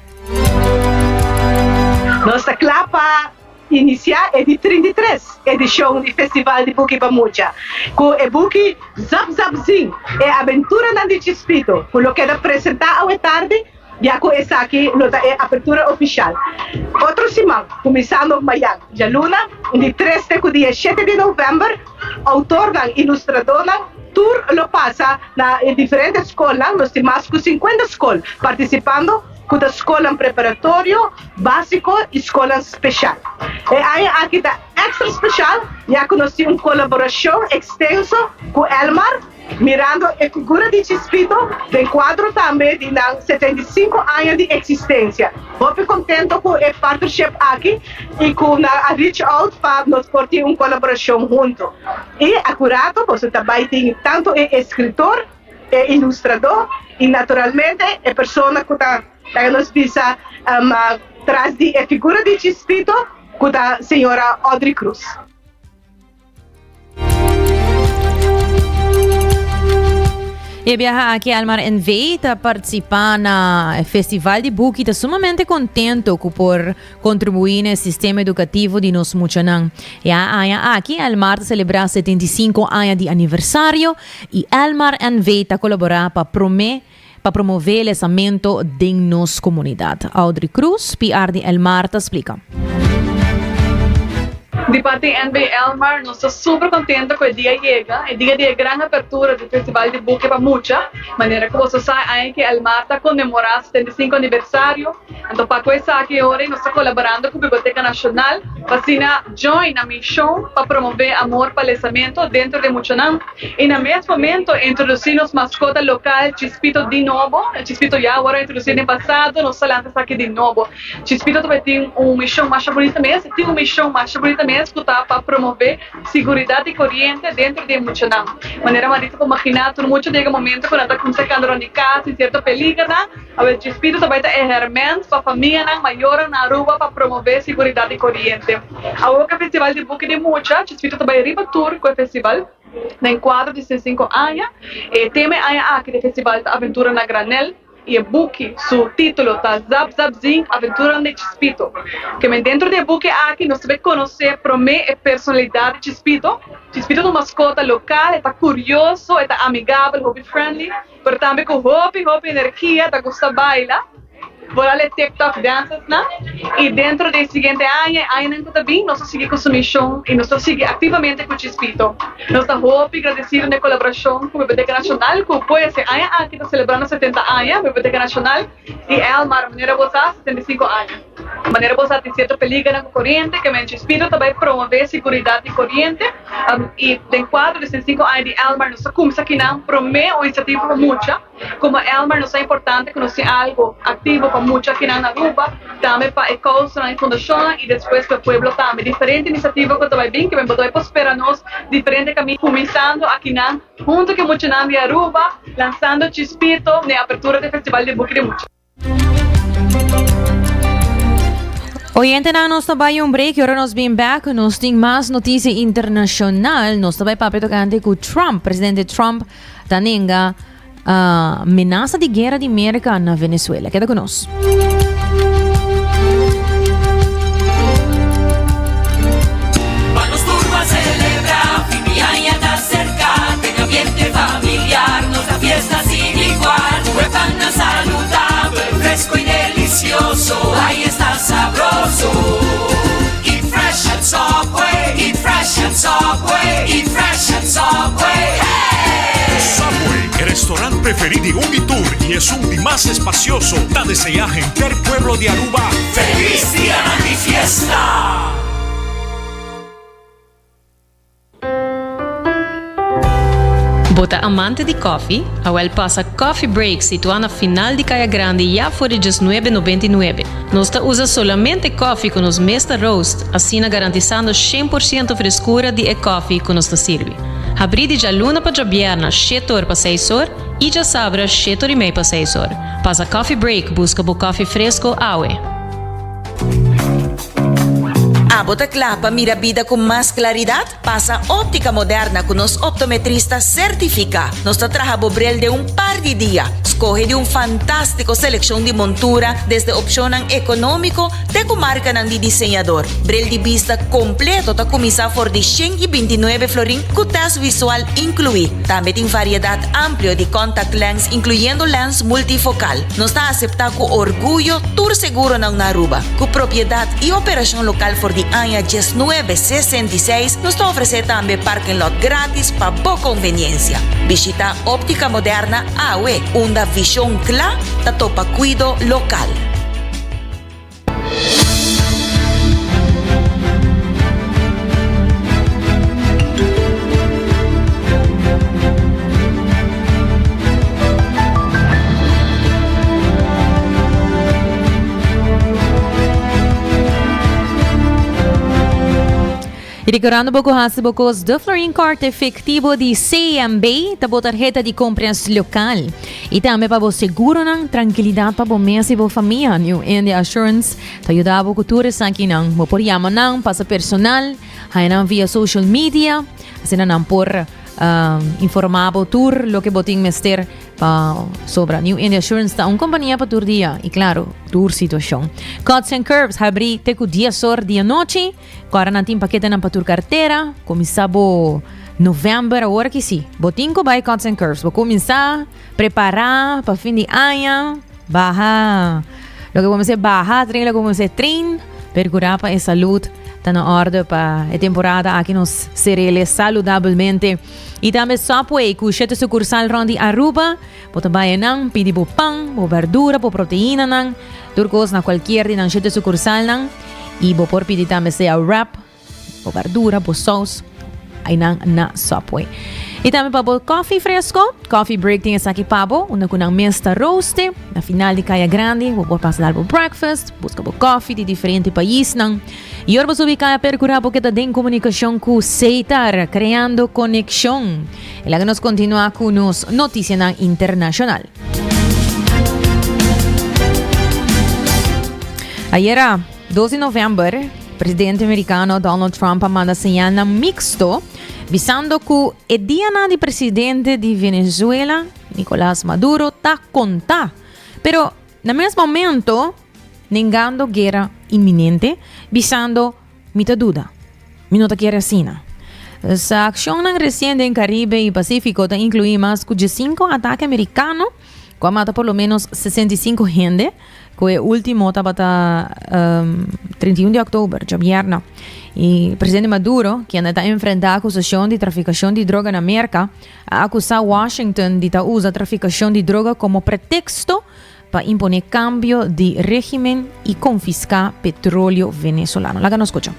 N: Nos ta kla pa inisiá e di 33 edishon di Festival di Buki pa Mucha ku e buki Zap Zap Zing, e abenturanan di Chispito ku lo keda presentá awe tardi Ya ku esaki lo ta e apertura ofishal. Otro siman, kuminsando mayan djaluna, di tres te ku dia shete di novèmber, outornan, ilustradónan tur lo pasa na e diferente skolnan, nos tin mas ku sinkuenta skol partisipando, ku ta skolnan preparatorio, básiko i skolnan speshal. E aña aki ta èkstra speshal ya ku nos tin un kolaborashon ekstenso ku Elmar. Mirando e figura di Chispito den cuadro tambe di nan 75 aña di existencia. Hopi contento cu e partnership aki y cu nan a reach out pa nos por tin un colaboracion hunto. Y acurato boso ta bay tin tanto e escritor, e ilustrador y naturalmente e persona cu ta laga nos bisa tras di e figura di Chispito cu ta señora Audrey Cruz.
G: E biaha aki Elmar NV ta participa na e Festival di Buki ta sumamente contento cu por contribui na e sistema educativo di nos muchanan. E aña aki Elmar ta celebra 75 aña di aniversario y Elmar NV ta colabora pa prome pa promove lesamento den nos comunidad. Audrey Cruz, PR di Elmar ta splica.
O: Di parti NB Elmar nos ta super contento cu e dia yega, e dia di e gran apertura di Festival di Buki pa Mucha. Manera cu boso sa aña ki Elmar ta conmemora 75 aniversario, anto pa cu esaki e ora nos ta colaborando cu Biblioteca Nacional pa asina join na mision pa promove amor pa lesamento dentro di muchanan y na mes momento introduci nos mascota local Chispito di nobo. Chispito ya awor a introduci den pasado, nos ta lanta esaki di nobo. Chispito tambe tin un mishon masha bunita mes, e tin un mishon masha bunita mes ku ta pa promové siguridat di koriente dentro di e muchanan. Manera Marisa por maginá tur mucha yega momento ku nan ta kumsa kanda rònt di kas tin sierto peligernan, awel Chispito ta bai ta e hèrmènt pa famianan, mayornan na Aruba pa promové siguridat di koriente. Awor ku e festival di buki di mucha, Chispito ta bai riba tur ku e festival. Den kuadro di 65 aña, e tema e aña aki di e festival ta Aventura na Granel. I e buki su título ta Zap Zap Zing, Aventuranan di Chispito. Ke men dentro di e buki aki nos ta bay konosé promé e personalidat di Chispito. Chispito ta un maskota lokal, e ta kurioso, e ta amigabel, hopi friendly, pero tambe ku hopi hopi energia, ta gusta baila. Vooral e TikTok dancesnan. I dentro di e siguiente aña, e añanan ku ta bin, nos ta sigui ku su mishon i nos ta sigui aktivamente ku Chispito. Nos ta hopi gradesido na e kolaborashon ku Biblioteka Nashonal ku pues e aña aki ta selebrando 70 aña, Biblioteka Nashonal i Elmar, manera bo sa, 75 aña. Manera bo sa tin sierto peligernan ku koriente, ke men Chispito ta bai promove siguridat di koriente i den kuadro di 75 aña di Elmar nos ta kumsa kinan prome un inisiativa pa mucha. Como Elmar nos ta importante cu nos tin algo activo pa mucha akinan na Aruba, tambe pa e causanan y fundacionnan y despues pa e pueblo tambe. Diferente iniciativa cu ta bay bin, kimen bo ta bay por spera nos diferente caminda cuminsando akinan hunto cu e muchanan di Aruba, lanzando Chispito n'e apertura di e Festival di Buki di Mucha.
G: Oyentenan nos ta bai un break y ora nos bin back nos tin mas noticia internacional. Nos ta bai papia tocante cu Trump, presidente Trump ta nenga uh, menasa di guera di Merca na Venezuela. Queda con nos.
B: Pa nos tur a celebra, fin di aña ta cerca, den ambiente familiar, nos da fiesta sin igual. Huepan na saludabel, fresco y delicioso, ahí está sabroso. Eat fresh at Subway, eat fresh at Subway, eat fresh at Subway, hey!
C: Subway, e restaurant preferi di un di tur y esun di mas espacioso, ta desea henter pueblo di Aruba
B: Feliz Dianan di Fiesta!
P: Bo ta amante di koffie? Awel pasa Coffee Break situá na final di Kaya Grandi ya for di diesnuebe nobenta i nuebe. Nos ta usa solamente koffie ku nos mes ta roast, asina garantisando shen por siento freskura di e koffie ku nos ta sirbi. Habrí di djaluna pa djabièrna shete or pa seis or i djasabra shete or i mei pa seis or. Pasa Coffee Break buska bo koffie fresko awe.
Q: Abo ta kla pa mira bida ku mas klaridat? Pasa Óptica Moderna ku nos optometrista sertifiká. Nos ta traha bo bril den un par di dia. Skohe di un fantástiko selekshon di montura, desde opshonnan ekonómiko te ku markanan di diseñador. Bril di bista kompleto ta kuminsá for di 129 florin ku tèst visual inkluí. Tambe tin variedat amplio di contact lens inkluyendo lens multifokal. Nos ta aseptá ku orguyo tur seguronan na Aruba. Ku propiedat i operashon lokal for di aña diesnuebe 66, nos ta ofresé tambe parking lot gratis pa bo konveniensia. Bishitá Óptica Moderna awe, unda vishon kla ta topa kuido lokal.
G: Y recordando bo cu haci bo cos de Florin Card efectivo di CMB ta bo tarjeta di compras local. Y tambe pa bo seguronan, tranquilidad pa bo mes y bo famia. New India Assurance ta yuda bo cu tur esakinan. Bo por yama nan, pasa personal, haya nan via social media. Asina nan por uh, informa bo tur loke bo tin mester Pa sobra. New India Assurance ta un kompania pa tur dia i klaro, tur situashon. Cuts and Curves habrí te ku dies or di anochi. Ku ora nan tin paketenan pa tur kartera. Kuminsá bo novèmber awor ki si. Bo tin ku bai Cuts and Curves. Bo kuminsá prepará pa fin di aña. Baha loke bo mester baha, tren loke bo mester tren. Perkurá pa e salud. Ta na orde pa e temporada aki nos serele saludabelmente. Y tambe Subway cu shete sucursal rond di Aruba. Bo ta bay nan, pidi bo pan, bo berdura, bo proteinanan. Tur cos na cualkier di nan shete sucursalnan. Y bo por pidi tambe sea wrap, bo berdura, bo saus. Aynan na Subway. Y tambe pa bo koffie fresco, Coffee Break tin esaki pa bo, unda cu nan mes ta rooste. Na final di Caya Grandi, bo por pasa dar bo breakfast, busca bo koffie di diferente paisnan. Y ora bo subi caya percura bo keda den comunicacion cu Seitar, creando conexion. Y laga nos continua cu nos noticianan internacional. Ayera, 2 di november, presidente mericano Donald Trump a manda señalnan mixto bisando cu e dianan di presidente di Venezuela, Nicolas Maduro, ta conta. Pero na mes momento, nengando guera inminente, bisando mi ta duda, mi no ta kere asina. Sa accionnan recien den Caribe y Pacifico ta inclui mas cu diescinco atake mericano cu a mata por lo menos 65 hende, cu e ultimo tabata 31 di october, djabièrnè. Y presidente Maduro, kende ta enfrenta acusacion di traficacion di droga na Merca, a acusa Washington di ta usa traficacion di droga como pretexto pa impone cambio di regimen y confisca petroleo venezolano. Laga nos scucha.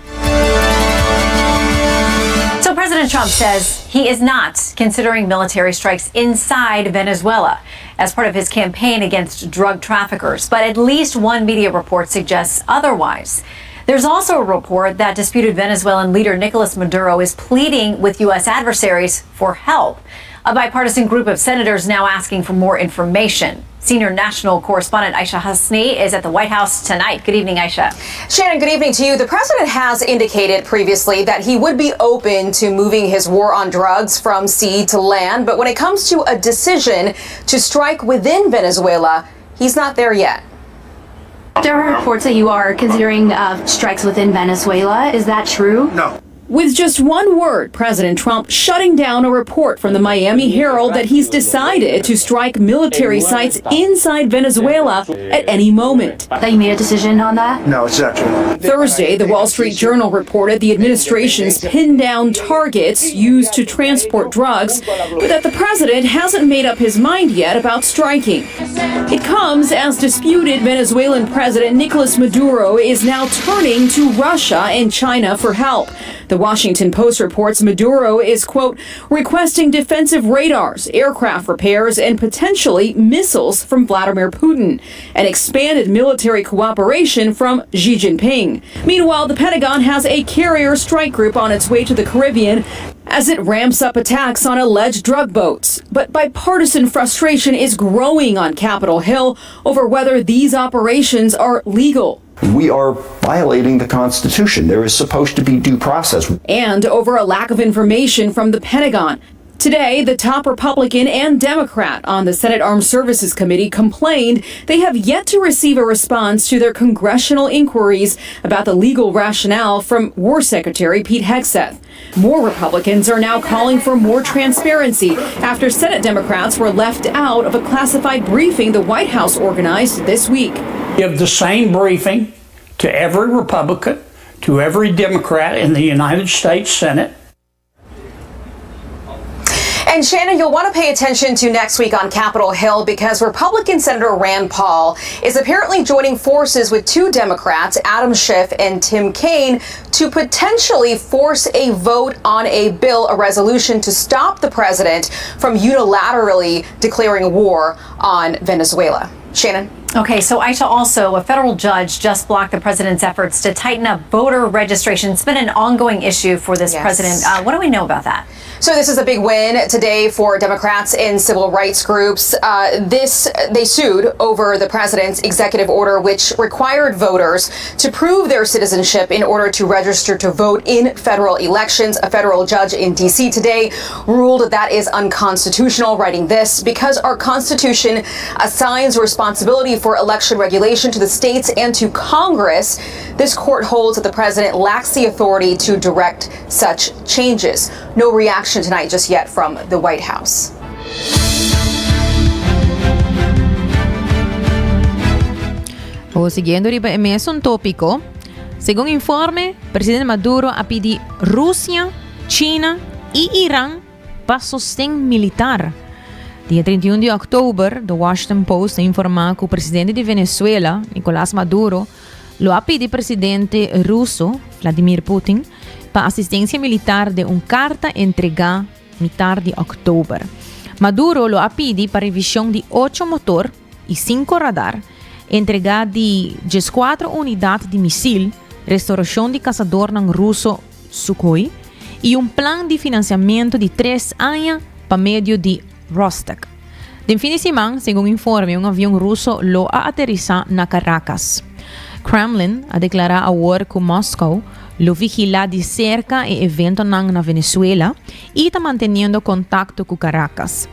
R: So President Trump says he is not considering military strikes inside Venezuela as part of his campaign against drug traffickers, but at least one media report suggests otherwise. There's also a report that disputed Venezuelan leader Nicolas Maduro is pleading with U.S. adversaries for help. A bipartisan group of senators now asking for more information. Senior national correspondent Aishah Hasnie is at the White House tonight. Good evening, Aishah.
S: Shannon, good evening to you. The president has indicated previously that he would be open to moving his war on drugs from sea to land. But when it comes to a decision to strike within Venezuela, he's not there yet.
R: There are reports that you are considering uh, strikes within Venezuela. Is that true?
T: No.
U: With just one word, President Trump shutting down a report from the Miami Herald that he's decided to strike military sites inside Venezuela at any moment.
R: That you made a decision on that?
T: No, it's not true.
U: Thursday, the Wall Street Journal reported the administration's pinned down targets used to transport drugs, but that the president hasn't made up his mind yet about striking. It comes as disputed Venezuelan President Nicolas Maduro is now turning to Russia and China for help. The Washington Post reports Maduro is, quote, requesting defensive radars, aircraft repairs, and potentially missiles from Vladimir Putin, and expanded military cooperation from Xi Jinping. Meanwhile, the Pentagon has a carrier strike group on its way to the Caribbean as it ramps up attacks on alleged drug boats. But bipartisan frustration is growing on Capitol Hill over whether these operations are legal.
V: We are violating the Constitution. There is supposed to be due process.
U: And over a lack of information from the Pentagon. Today, the top Republican and Democrat on the Senate Armed Services Committee complained they have yet to receive a response to their congressional inquiries about the legal rationale from War Secretary Pete Hegseth. More Republicans are now calling for more transparency after Senate Democrats were left out of a classified briefing the White House organized this week.
W: Give the same briefing to every Republican, to every Democrat in the United States Senate.
S: And Shannon, you'll want to pay attention to next week on Capitol Hill because Republican Senator Rand Paul is apparently joining forces with two Democrats, Adam Schiff and Tim Kaine, to potentially force a vote on a bill, a resolution to stop the president from unilaterally declaring war on Venezuela. Shannon.
R: Okay, so Aishah, also, a federal judge just blocked the president's efforts to tighten up voter registration. It's been an ongoing issue for this yes. president. Uh, what do we know about that?
S: So this is a big win today for Democrats and civil rights groups. Uh, this they sued over the president's executive order, which required voters to prove their citizenship in order to register to vote in federal elections. A federal judge in D.C. today ruled that is unconstitutional, writing this because our Constitution assigns responsibility for election regulation to the states and to Congress. This court holds that the president lacks the authority to direct such changes. No reaction tonight just yet from the White House.
G: O siguiendo riba e mesun tópiko, Segun informe, presidente Maduro a pidi Rusia, China i Iran pa sosten militar. Dia 31 di òktober, The Washington Post a informá ku presidente di Venezuela, Nicolás Maduro, lo a pidi presidente ruso, Vladimir Putin, pa asistensia militar den un karta entregá mitar di òktober. Maduro lo a pidi pa revishon di ocho motor i sinku radar, entrega di dieskuatro unidat di misil, restaurashon di kasadornan ruso Sukhoi i un plan di finansiamentu di tres aña pa medio di Rostec. Den fin di siman, segun informe, un avion ruso lo a aterisá na Caracas. Kremlin a deklará awor ku Moscow lo vigilá di serka e eventonan na Venezuela i ta manteniendo kontakto ku Caracas.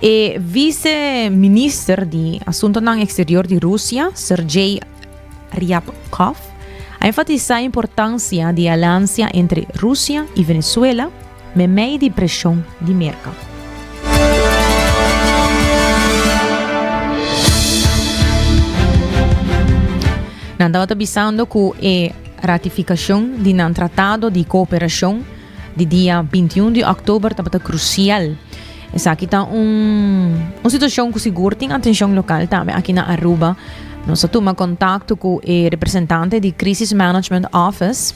G: E vise minister di Asuntonan Eksterior di Rusia, Sergei Ryabkov, a enfatisá e importansia di e aliansia entre Rusia i Venezuela meimei di preshon di Merka. Nan tabata bisando ku e ratifikashon di nan tratado di kooperashon di dia 21 di òktober tabata krusial. Esaki ta un un situashon ku sigur tin atenshon lokal tambe aki na Aruba. Nos a tuma kontakto ku e representante di Crisis Management Office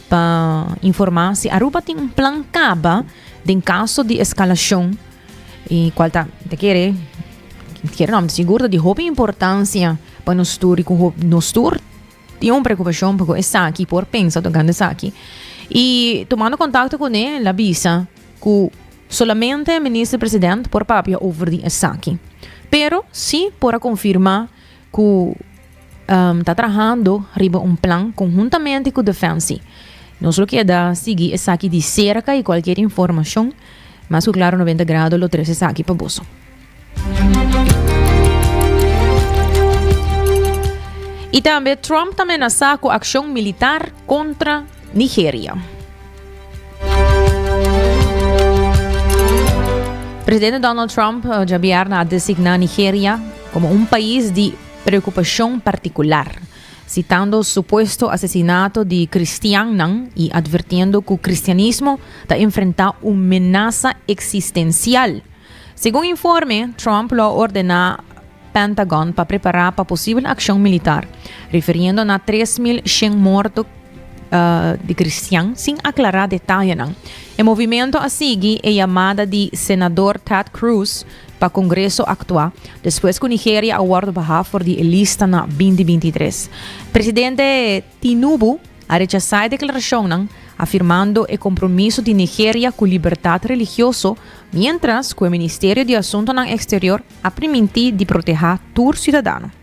G: pa informá si Aruba tin un plan kaba den kaso di eskalashon i kual ta ta kere kere no sigur ta di hopi importansia pa nos tur i ku nos tur Tin un preokupashon pa ku esaki por pensa tokante esaki. I tumando kontakto kuné el a bisa ku solamente minister president por papia over di esaki. Pero si por a konfirmá ku ta trahando riba un plan konhuntamente ku Defensie. Nos lo keda sigui esaki di serka i kualkier informashon mas ku klaro 90 Grado lo trese esaki pa boso. I tambe Trump ta menasá ku akshon militar kontra Nigeria. Presidente Donald Trump djabièrnè a designá Nigeria komo un pais di preokupashon partikular, sitando supuesto asesinato di kristiannan i atvertiendo ku kristianismo ta enfrentá un menasa eksistensial. Segun informe, Trump lo a ordená Pentagon pa prepará pa posibel akshon militar, refiriendo na 3.100 morto di kristian sin aklará detayenan. E movimentu a sigui e yamada di senador Ted Cruz pa Kongreso aktua despues ku Nigeria a wòrdu bahá for di e lista na 2023. Presidente Tinubu a rechasá e deklarashonnan, afirmando e kompromiso di Nigeria ku libertat religioso, miéntras ku e Ministerio di Asuntonan Eksterior a primintí di protehá tur siudadano.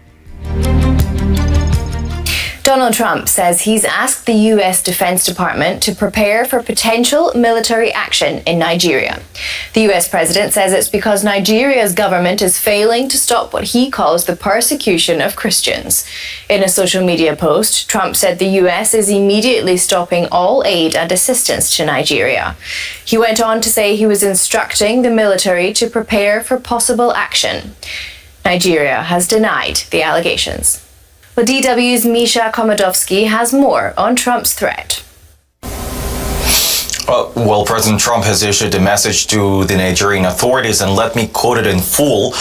A: Donald Trump says he's asked the U.S. Defense Department to prepare for potential military action in Nigeria. The U.S. president says it's because Nigeria's government is failing to stop what he calls the persecution of Christians. In a social media post, Trump said the U.S. is immediately stopping all aid and assistance to Nigeria. He went on to say he was instructing the military to prepare for possible action. Nigeria has denied the allegations. Well, DW's Misha Komodovsky has more on Trump's threat.
D: Uh, well, President Trump has issued a message to the Nigerian authorities, and let me quote it in full.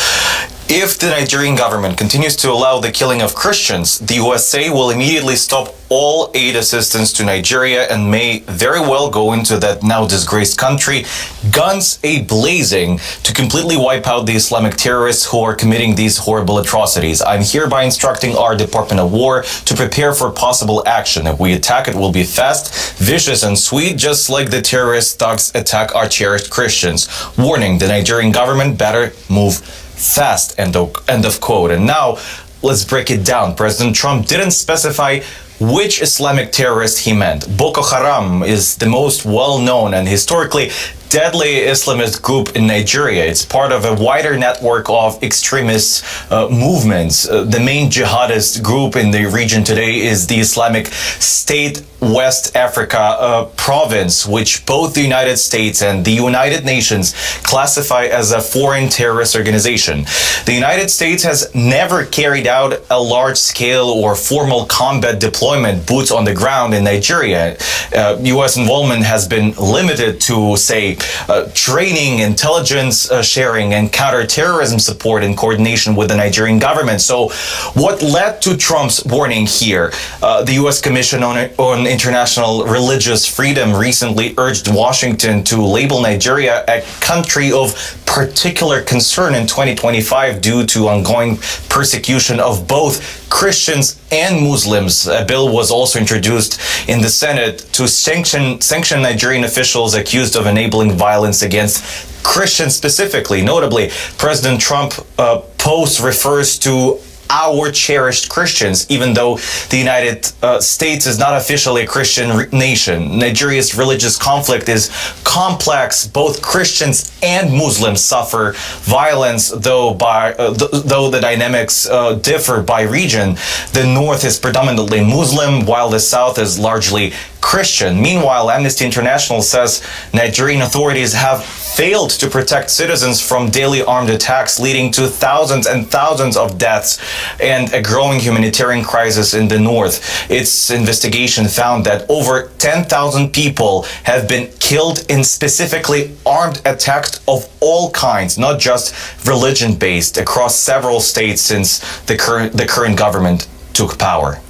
D: If the Nigerian government continues to allow the killing of Christians, the USA will immediately stop all aid assistance to Nigeria and may very well go into that now disgraced country, guns a blazing, to completely wipe out the Islamic terrorists who are committing these horrible atrocities. I'm hereby instructing our Department of War to prepare for possible action. If we attack, it will be fast, vicious, and sweet, just like the terrorist thugs attack our cherished Christians. Warning the Nigerian government better move fast. End of, end of quote. And now, let's break it down. President Trump didn't specify which Islamic terrorist he meant. Boko Haram is the most well known and historically deadly Islamist group in Nigeria. It's part of a wider network of extremist uh, movements. Uh, the main jihadist group in the region today is the Islamic State West Africa uh, province, which both the United States and the United Nations classify as a foreign terrorist organization. The United States has never carried out a large scale or formal combat deployment, boots on the ground in Nigeria. Uh, U.S. involvement has been limited to, say, uh, training, intelligence uh, sharing, and counterterrorism support in coordination with the Nigerian government. So, what led to Trump's warning here? Uh, the U.S. Commission on, on International Religious Freedom recently urged Washington to label Nigeria a country of particular concern in 2025 due to ongoing persecution of both Christians and Muslims. A bill was also introduced in the Senate to sanction, sanction Nigerian officials accused of enabling violence against Christians specifically. Notably, President Trump uh, post refers to our cherished Christians, even though the United uh, States is not officially a Christian nation. Nigeria's religious conflict is complex. Both Christians and Muslims suffer violence, though by uh, th- though the dynamics uh, differ by region. The North is predominantly Muslim, while the South is largely Christian. Meanwhile, Amnesty International says Nigerian authorities have failed to protect citizens from daily armed attacks, leading to thousands and thousands of deaths and a growing humanitarian crisis in the north. Its investigation found that over 10,000 people have been killed in specifically armed attacks of all kinds, not just religion based, across several states since the current, the current government took power.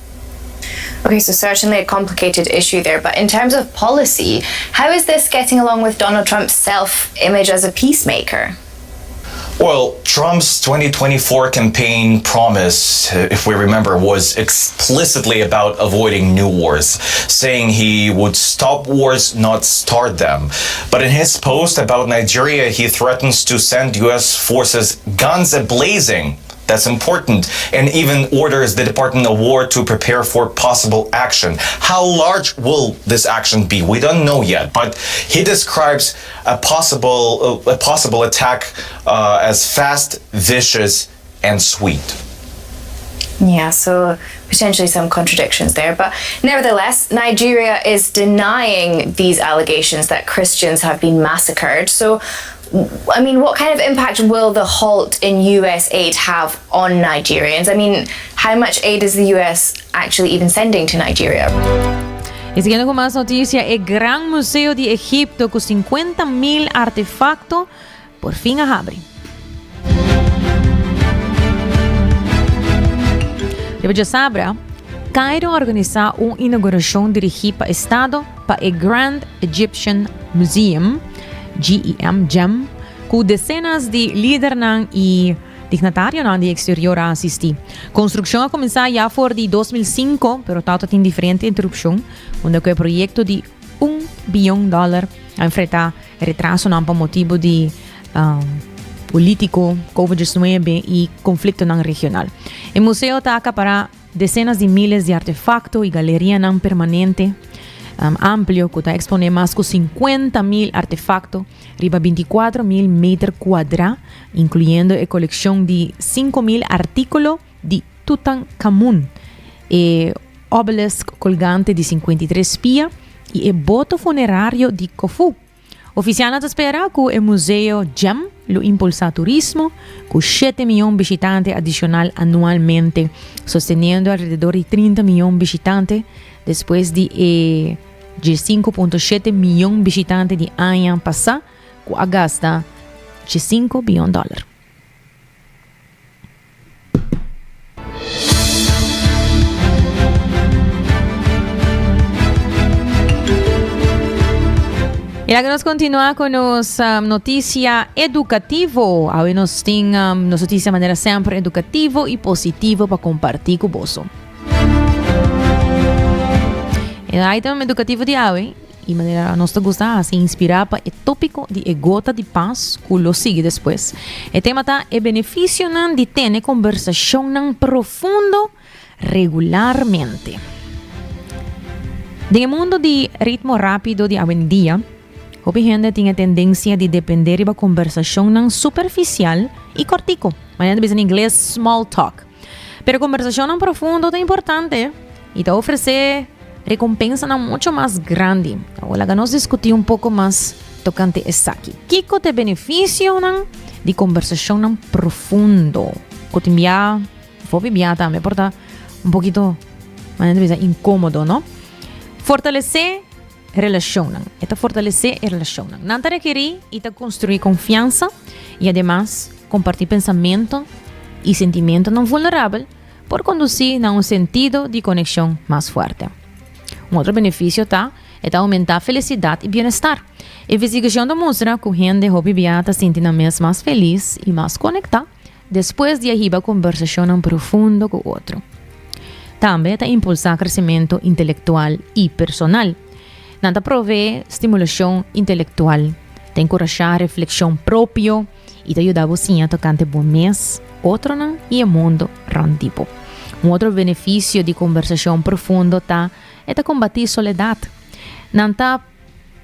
A: Okay, so certainly a complicated issue there. But in terms of policy, how is this getting along with Donald Trump's self image as a peacemaker?
D: Well, Trump's 2024 campaign promise, if we remember, was explicitly about avoiding new wars, saying he would stop wars, not start them. But in his post about Nigeria, he threatens to send U.S. forces guns a-blazing that's important, and even orders the Department of War to prepare for possible action. How large will this action be? We don't know yet, but he describes a possible uh, a possible attack uh, as fast, vicious, and sweet.
A: Yeah, so potentially some contradictions there. But nevertheless, Nigeria is denying these allegations that Christians have been massacred. So, I mean, what kind of impact will the halt in US aid have on Nigerians? I mean, how much aid is the US actually even sending to Nigeria?
G: Y siguiendo cu mas noticia, e Gran Museo di Egipto cu 50 mil artefacto por fin a habri. Riba djasabra, Cairo a organisa un inauguracion dirigi pa Estado pa e Grand Egyptian Museum, GEM, gem, cu decenas di lidernan y dignatarionan di exterior a asisti. Construccion a cuminsa ya for di 2005, pero tawata tin diferente interrupcion, unda cu e proyecto di un biyon dollar a enfrenta retrasonan pa motibo di politico, Covid 19 y conflictonan regional. E museo ta acapara decenas di miles di artefacto y galerianan permanente amplio cu ta expone mas cu 50 mil artefacto riba 24 mil meter cuadra, incluyendo e coleccion di 5 mil articulo di Tutankamun, e obelisk colgante di 53 pia y e boto funerario di Khufu. Oficialnan ta spera cu e museo Gem lo impulsa turismo, cu shete miyon bishitante adicional anualmente, sosteniendo alrededor di 30 miyon bishitante despues di e 5.7 miyon bishitante di aña pasa cu a gasta 5 biyon dollar. Y laga nos continua cu nos um, noticia educativo. Awe nos tin um, nos noticia manera semper educativo y positivo pa comparti cu boso. E item educativo di awe I manera nos ta gusta hasi inspirá pa e tópiko di e gota di pas ku lo sigui despues. E tema ta e benefisionan di tene kombersashonnan profundo regularmente. Den e mundu di ritmo rápido di awendia, Hopi hende tin e tendensia di dependé riba kombersashonnan superfisial i kòrtiku, manera ta bisa na ingles small talk. Pero kombersashonnan profundo ta importante i ta ofresé rekompensanan mucho mas grandi. Awor laga nos diskutí un poko mas tokante esaki. Kiko ta e benefisionan di kombersashonnan profundo? Ku tin bia, òf hopi bia tambe por ta un pokito, manera ta bisa, inkómodo, no? Fortalesé Relashonnan. E ta fortalesé e relashonnan. Nan ta rekerí i ta konstruí konfiansa i ademas kompartí pensamentu i sentimentunan vulnerabel por kondusí na un sentido di konekshon mas fuerte. Un otro benefisio ta e ta oumentá felisidat i bienestar. Investigashon ta mustra ku hende hopi bia ta sinti nan mes mas felis i mas konektá Despues di a hiba kombersashonnan profundo ku otro. Tambe ta impulsá kresementu intelektual i personal. Nan ta proveé stimulashon intelektual, ta enkurashá reflekshon propio i ta yuda bo siña tokante bo mes, otronan i e mundu rònt di bo. Un otro benefisio di kombersashon profundo ta e ta kombatí soledat. Nan ta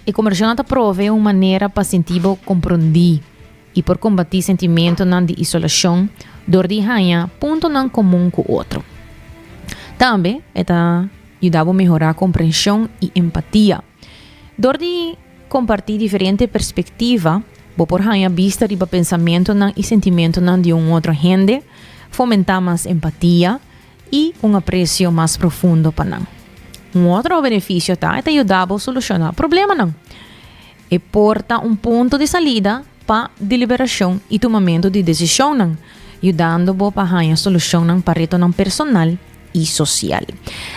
G: e kombersashonnan ta proveé un manera pa sinti bo komprondí. i por kombatí sentimentunan di isolashon dor di haña puntonan komun ku otro. Tambe e ta yuda bo mehorá komprenshon i empatia. Dor di kompartí diferente perspektiva, bo por haña bista riba pensamentunan i sentimentunan di un otro hende, fomentá mas empatia i un apresio mas profundo pa nan. Un otro benefisio ta e ta yuda bo solushoná problemanan. E por ta un punto di salida pa deliberashon i tumamentu di desishonnan, yudando bo pa haña solushonnan pa retonan personal i sosial.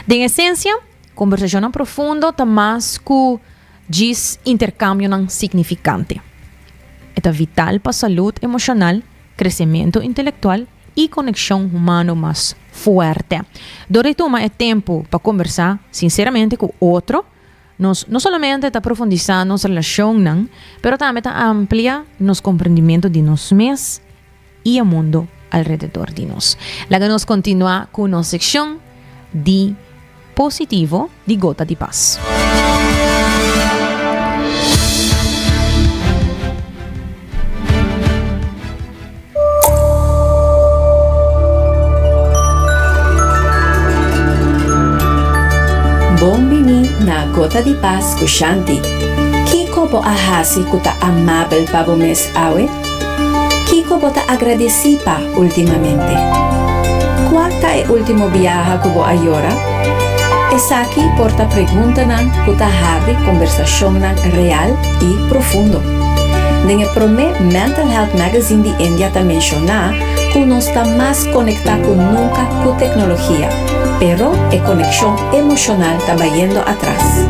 G: Den esensia, kombersashonnan profundo ta mas ku djis interkambionan signifikante. E ta vital pa salud emoshonal, kresementu intelektual i konekshon humano mas fuerte. Dor di tuma e tempu pa kombersá sinseramente ku otro, Nos no solamente ta profundisá nos relashonnan, pero tambe ta amplia nos komprendimentu di nos mes i e mundu alrededor di nos. Laga nos kontinuá ku nos sekshon di Positivo di Gota di Pas.
E: Bon bini na Gota di Pas ku Shanti. Kiko bo a hasi ku ta amabel pa bo mes awe? Kiko bo ta agradesí pa últimamente? Kua ta e último biaha ku bo a yora? Esaki por ta preguntanan ku ta habri kombersashonnan real i profundo. Den e promé Mental Health Magazine di India ta menshoná ku nos ta mas konektá ku nunka ku teknologia, pero e konekshon emoshonal ta bayendo atras.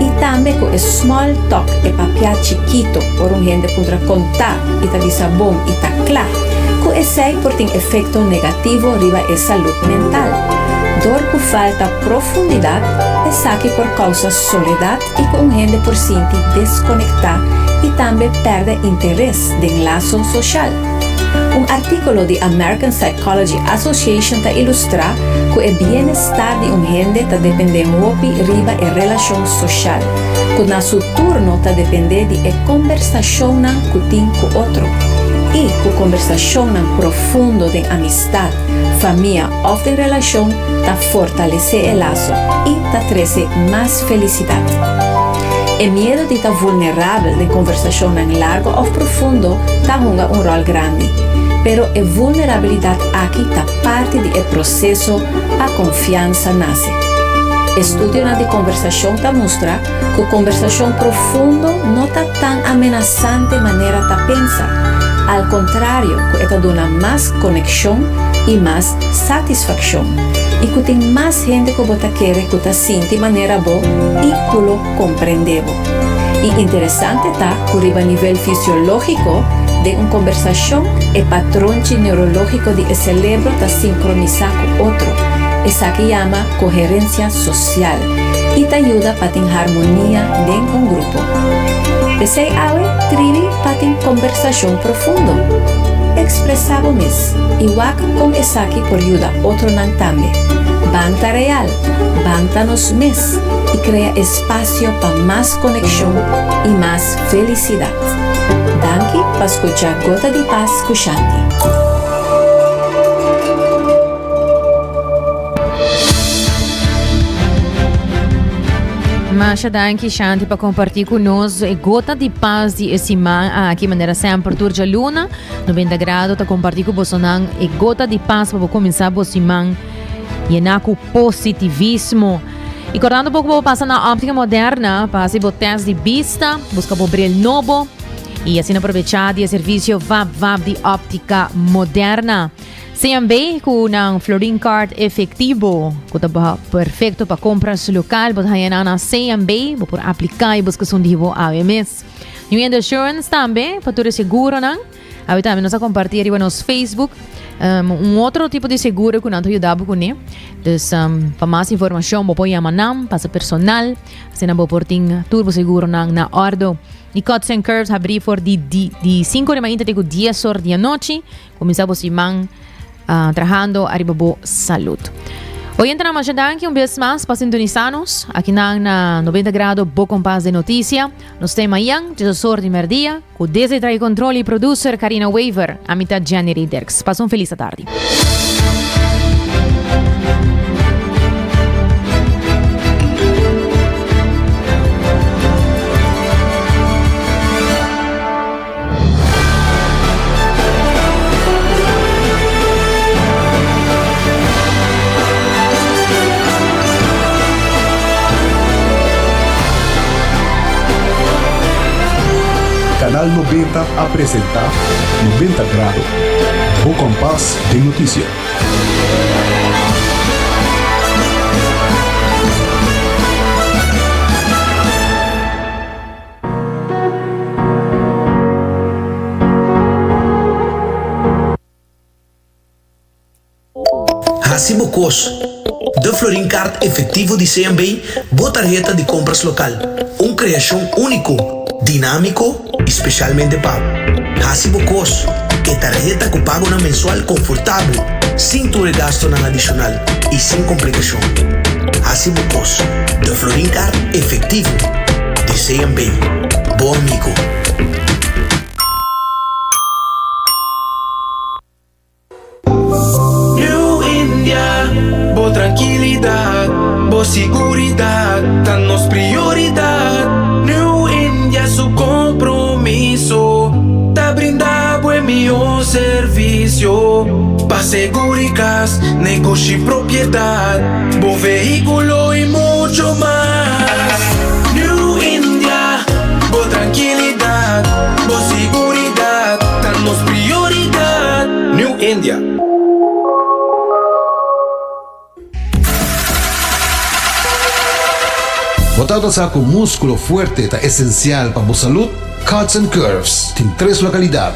E: I tambe ku e small talk, e papiá chikito ora un hende puntra kontá i ta bisa bon i ta kla, ku esei por tin efekto negativo riba e salud mental. Dor ku falta profundidat, esaki por kousa soledat i ku un hende por sinti deskonektá i tambe pèrdè interes den laso soshal. Un artíkulo di American Psychology Association ta ilustrá ku e bienestar di un hende ta dependé hopi riba e relashon soshal, ku na su turno ta dependé di e kombersashonnan ku tin ku otro. I ku kombersashonnan profundo den amistat, famia òf den relashon ta fortalesé e laso i ta trese mas felisidat. E miedu di ta vulnerabel den konversashonnan largu òf profundo ta hunga un ròl grandi. Pero e vulnerabilidat aki ta parti di e proseso pa konfiansa nase. Estudionan di konversashon ta mustra ku konversashon profundo no ta tan amenasante manera ta pensa, al kontrario ku e ta duna mas konekshon i mas satisfakshon i ku tin mas hende ku bo ta kere ku ta sinti manera bo i ku lo komprendé bo. I interesante ta ku riba nivel fisiológiko, den un kombersashon e patronchi neurológiko di e selebro ta sinkronisá ku otro, esaki yama koherensia sosial i ta yuda pa tin harmonia den un grupo. P'esei awe tribi pa tin kombersashon profundo. Ekspresá bo mes i wak kon esaki por yuda otronan tambe. Ban ta real, ban ta nos mes i. krea espasio pa mas konekshon i mas felisidat. Danki pa skucha Gota di Pas ku Shanti.
G: Masha danki Shanti pa kompartí ku nos e gota di pas di e siman aki manera semper tur djaluna 90 grado ta kompartí ku bosonan e gota di pas pa bo kuminsá bo siman Yená ku positivismo. I kordando bo ku bo pasa na Óptica Moderna pa hasi bo tèst di bista, buska bo bril nobo i asina probechá di e servisio vap vap di Óptica Moderna. CMB ku nan Florin Card efektivo ku ta perfekto pa kompras lokal. Bo ta haña nan na CMB. Bo por apliká i buska esun di bo awe mes. New End Assurance tambe pa tur e seguronan. Awe tambe nos a comparti riba nos Facebook um, un otro tipo di seguro ku nan ta yuda bo kuné. Dus um, pa mas informashon bo por yama nan, pasa personal, asina bo por tin tur bo seguronan na ordo. I Cuts and Curves habrí for di, di, di 5 di mainta te ku 10 or di anochi. Kuminsá bo siman uh, trahando ariba bo salud. Oyentenan masha danki un bes mas pa sintonisa nos. Aki nan na 90 grado bo kompas de noticia. Nos te mayan, 10 or di merdia. Cu desde trae control y producer Carina Wever, ami ta Jenny Riederks. Pasa un feliz atardi.
F: Canal 90 a presenta 90 Grado, bo kompas den notisia.
H: Hasi bo kos. De Florin Card Efectivo di CMB, bo tarheta di kompras lokal. Un kreashon úniko, dinámiko i spesialmente pa bo. Hasi bo kos. E tarheta ku pagonan mensual konfortabel, sin tur e gastonan adishonal i sin komplikashon. Hasi bo kos. De Florin Card Efectivo di CMB. Bo amigo.
T: New India, bo trankilidat, bo siguridat ta nos prioridat. New India su kompromiso ta brinda bo e mihó servisio pa seguri kas, negoshi, propiedat, bo vehíkulo i mucho mas. New India, bo trankilidat, bo siguridat ta nos prioridat. New India.
X: Bo tabata sa ku múskulo fuerte ta esensial pa bo salud? Cuts and Curves tin tres lokalidat,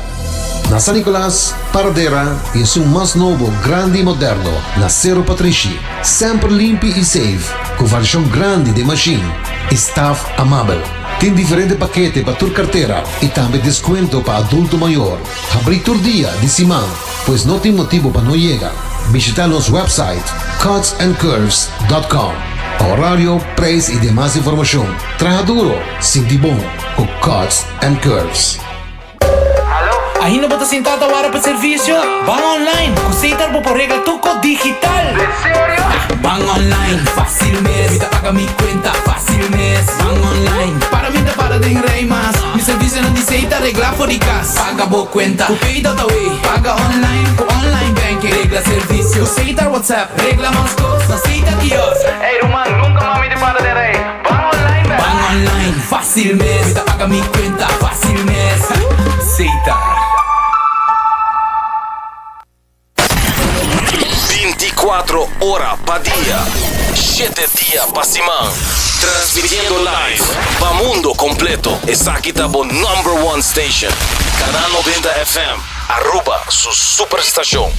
X: na San Nicolas, Paradera i esun mas nobo, grandi i moderno na Sero Patrishi. Semper limpi i safe, ku variashon grandi den mashin i staf amabel. Tin diferente pakete pa tur kartera i tambe deskuento pa adulto mayor. Habrí tur dia di siman, pues no tin motibu pa no yega. Bishita nos website cutsandcurves dot com pa horario, prijs i demas informashon. Traha duro, sinti bon ku Cuts and Curves.
T: Ainda bo ta sintá ta wara pa servisio? Ban online! Ku Setar bo por regla tur kos digital! Den serio? Ban online! Fásil mes! Mi ta paga mi kuenta fásil mes! Ban online! Para mi ta para den rei mas! Mi servisionan di Setar reglá for di kas! Paga bo kuenta ku Pay.awe! Paga online ku online banking! Regla servisio ku Setar WhatsApp! Regla mas kos na Setar kiosk! Ey ruman, nunka mas mi ta para den rei! Ban online bèk! Ban online! Fásil mes! Mi ta paga mi kuenta fásil mes! Setar.
Y: 24 ora pa dia, shete dia pa siman. Transmitiendo live pa mundo completo. Esaki ta bo number one station. Canal 90 FM, Aruba su superstacion.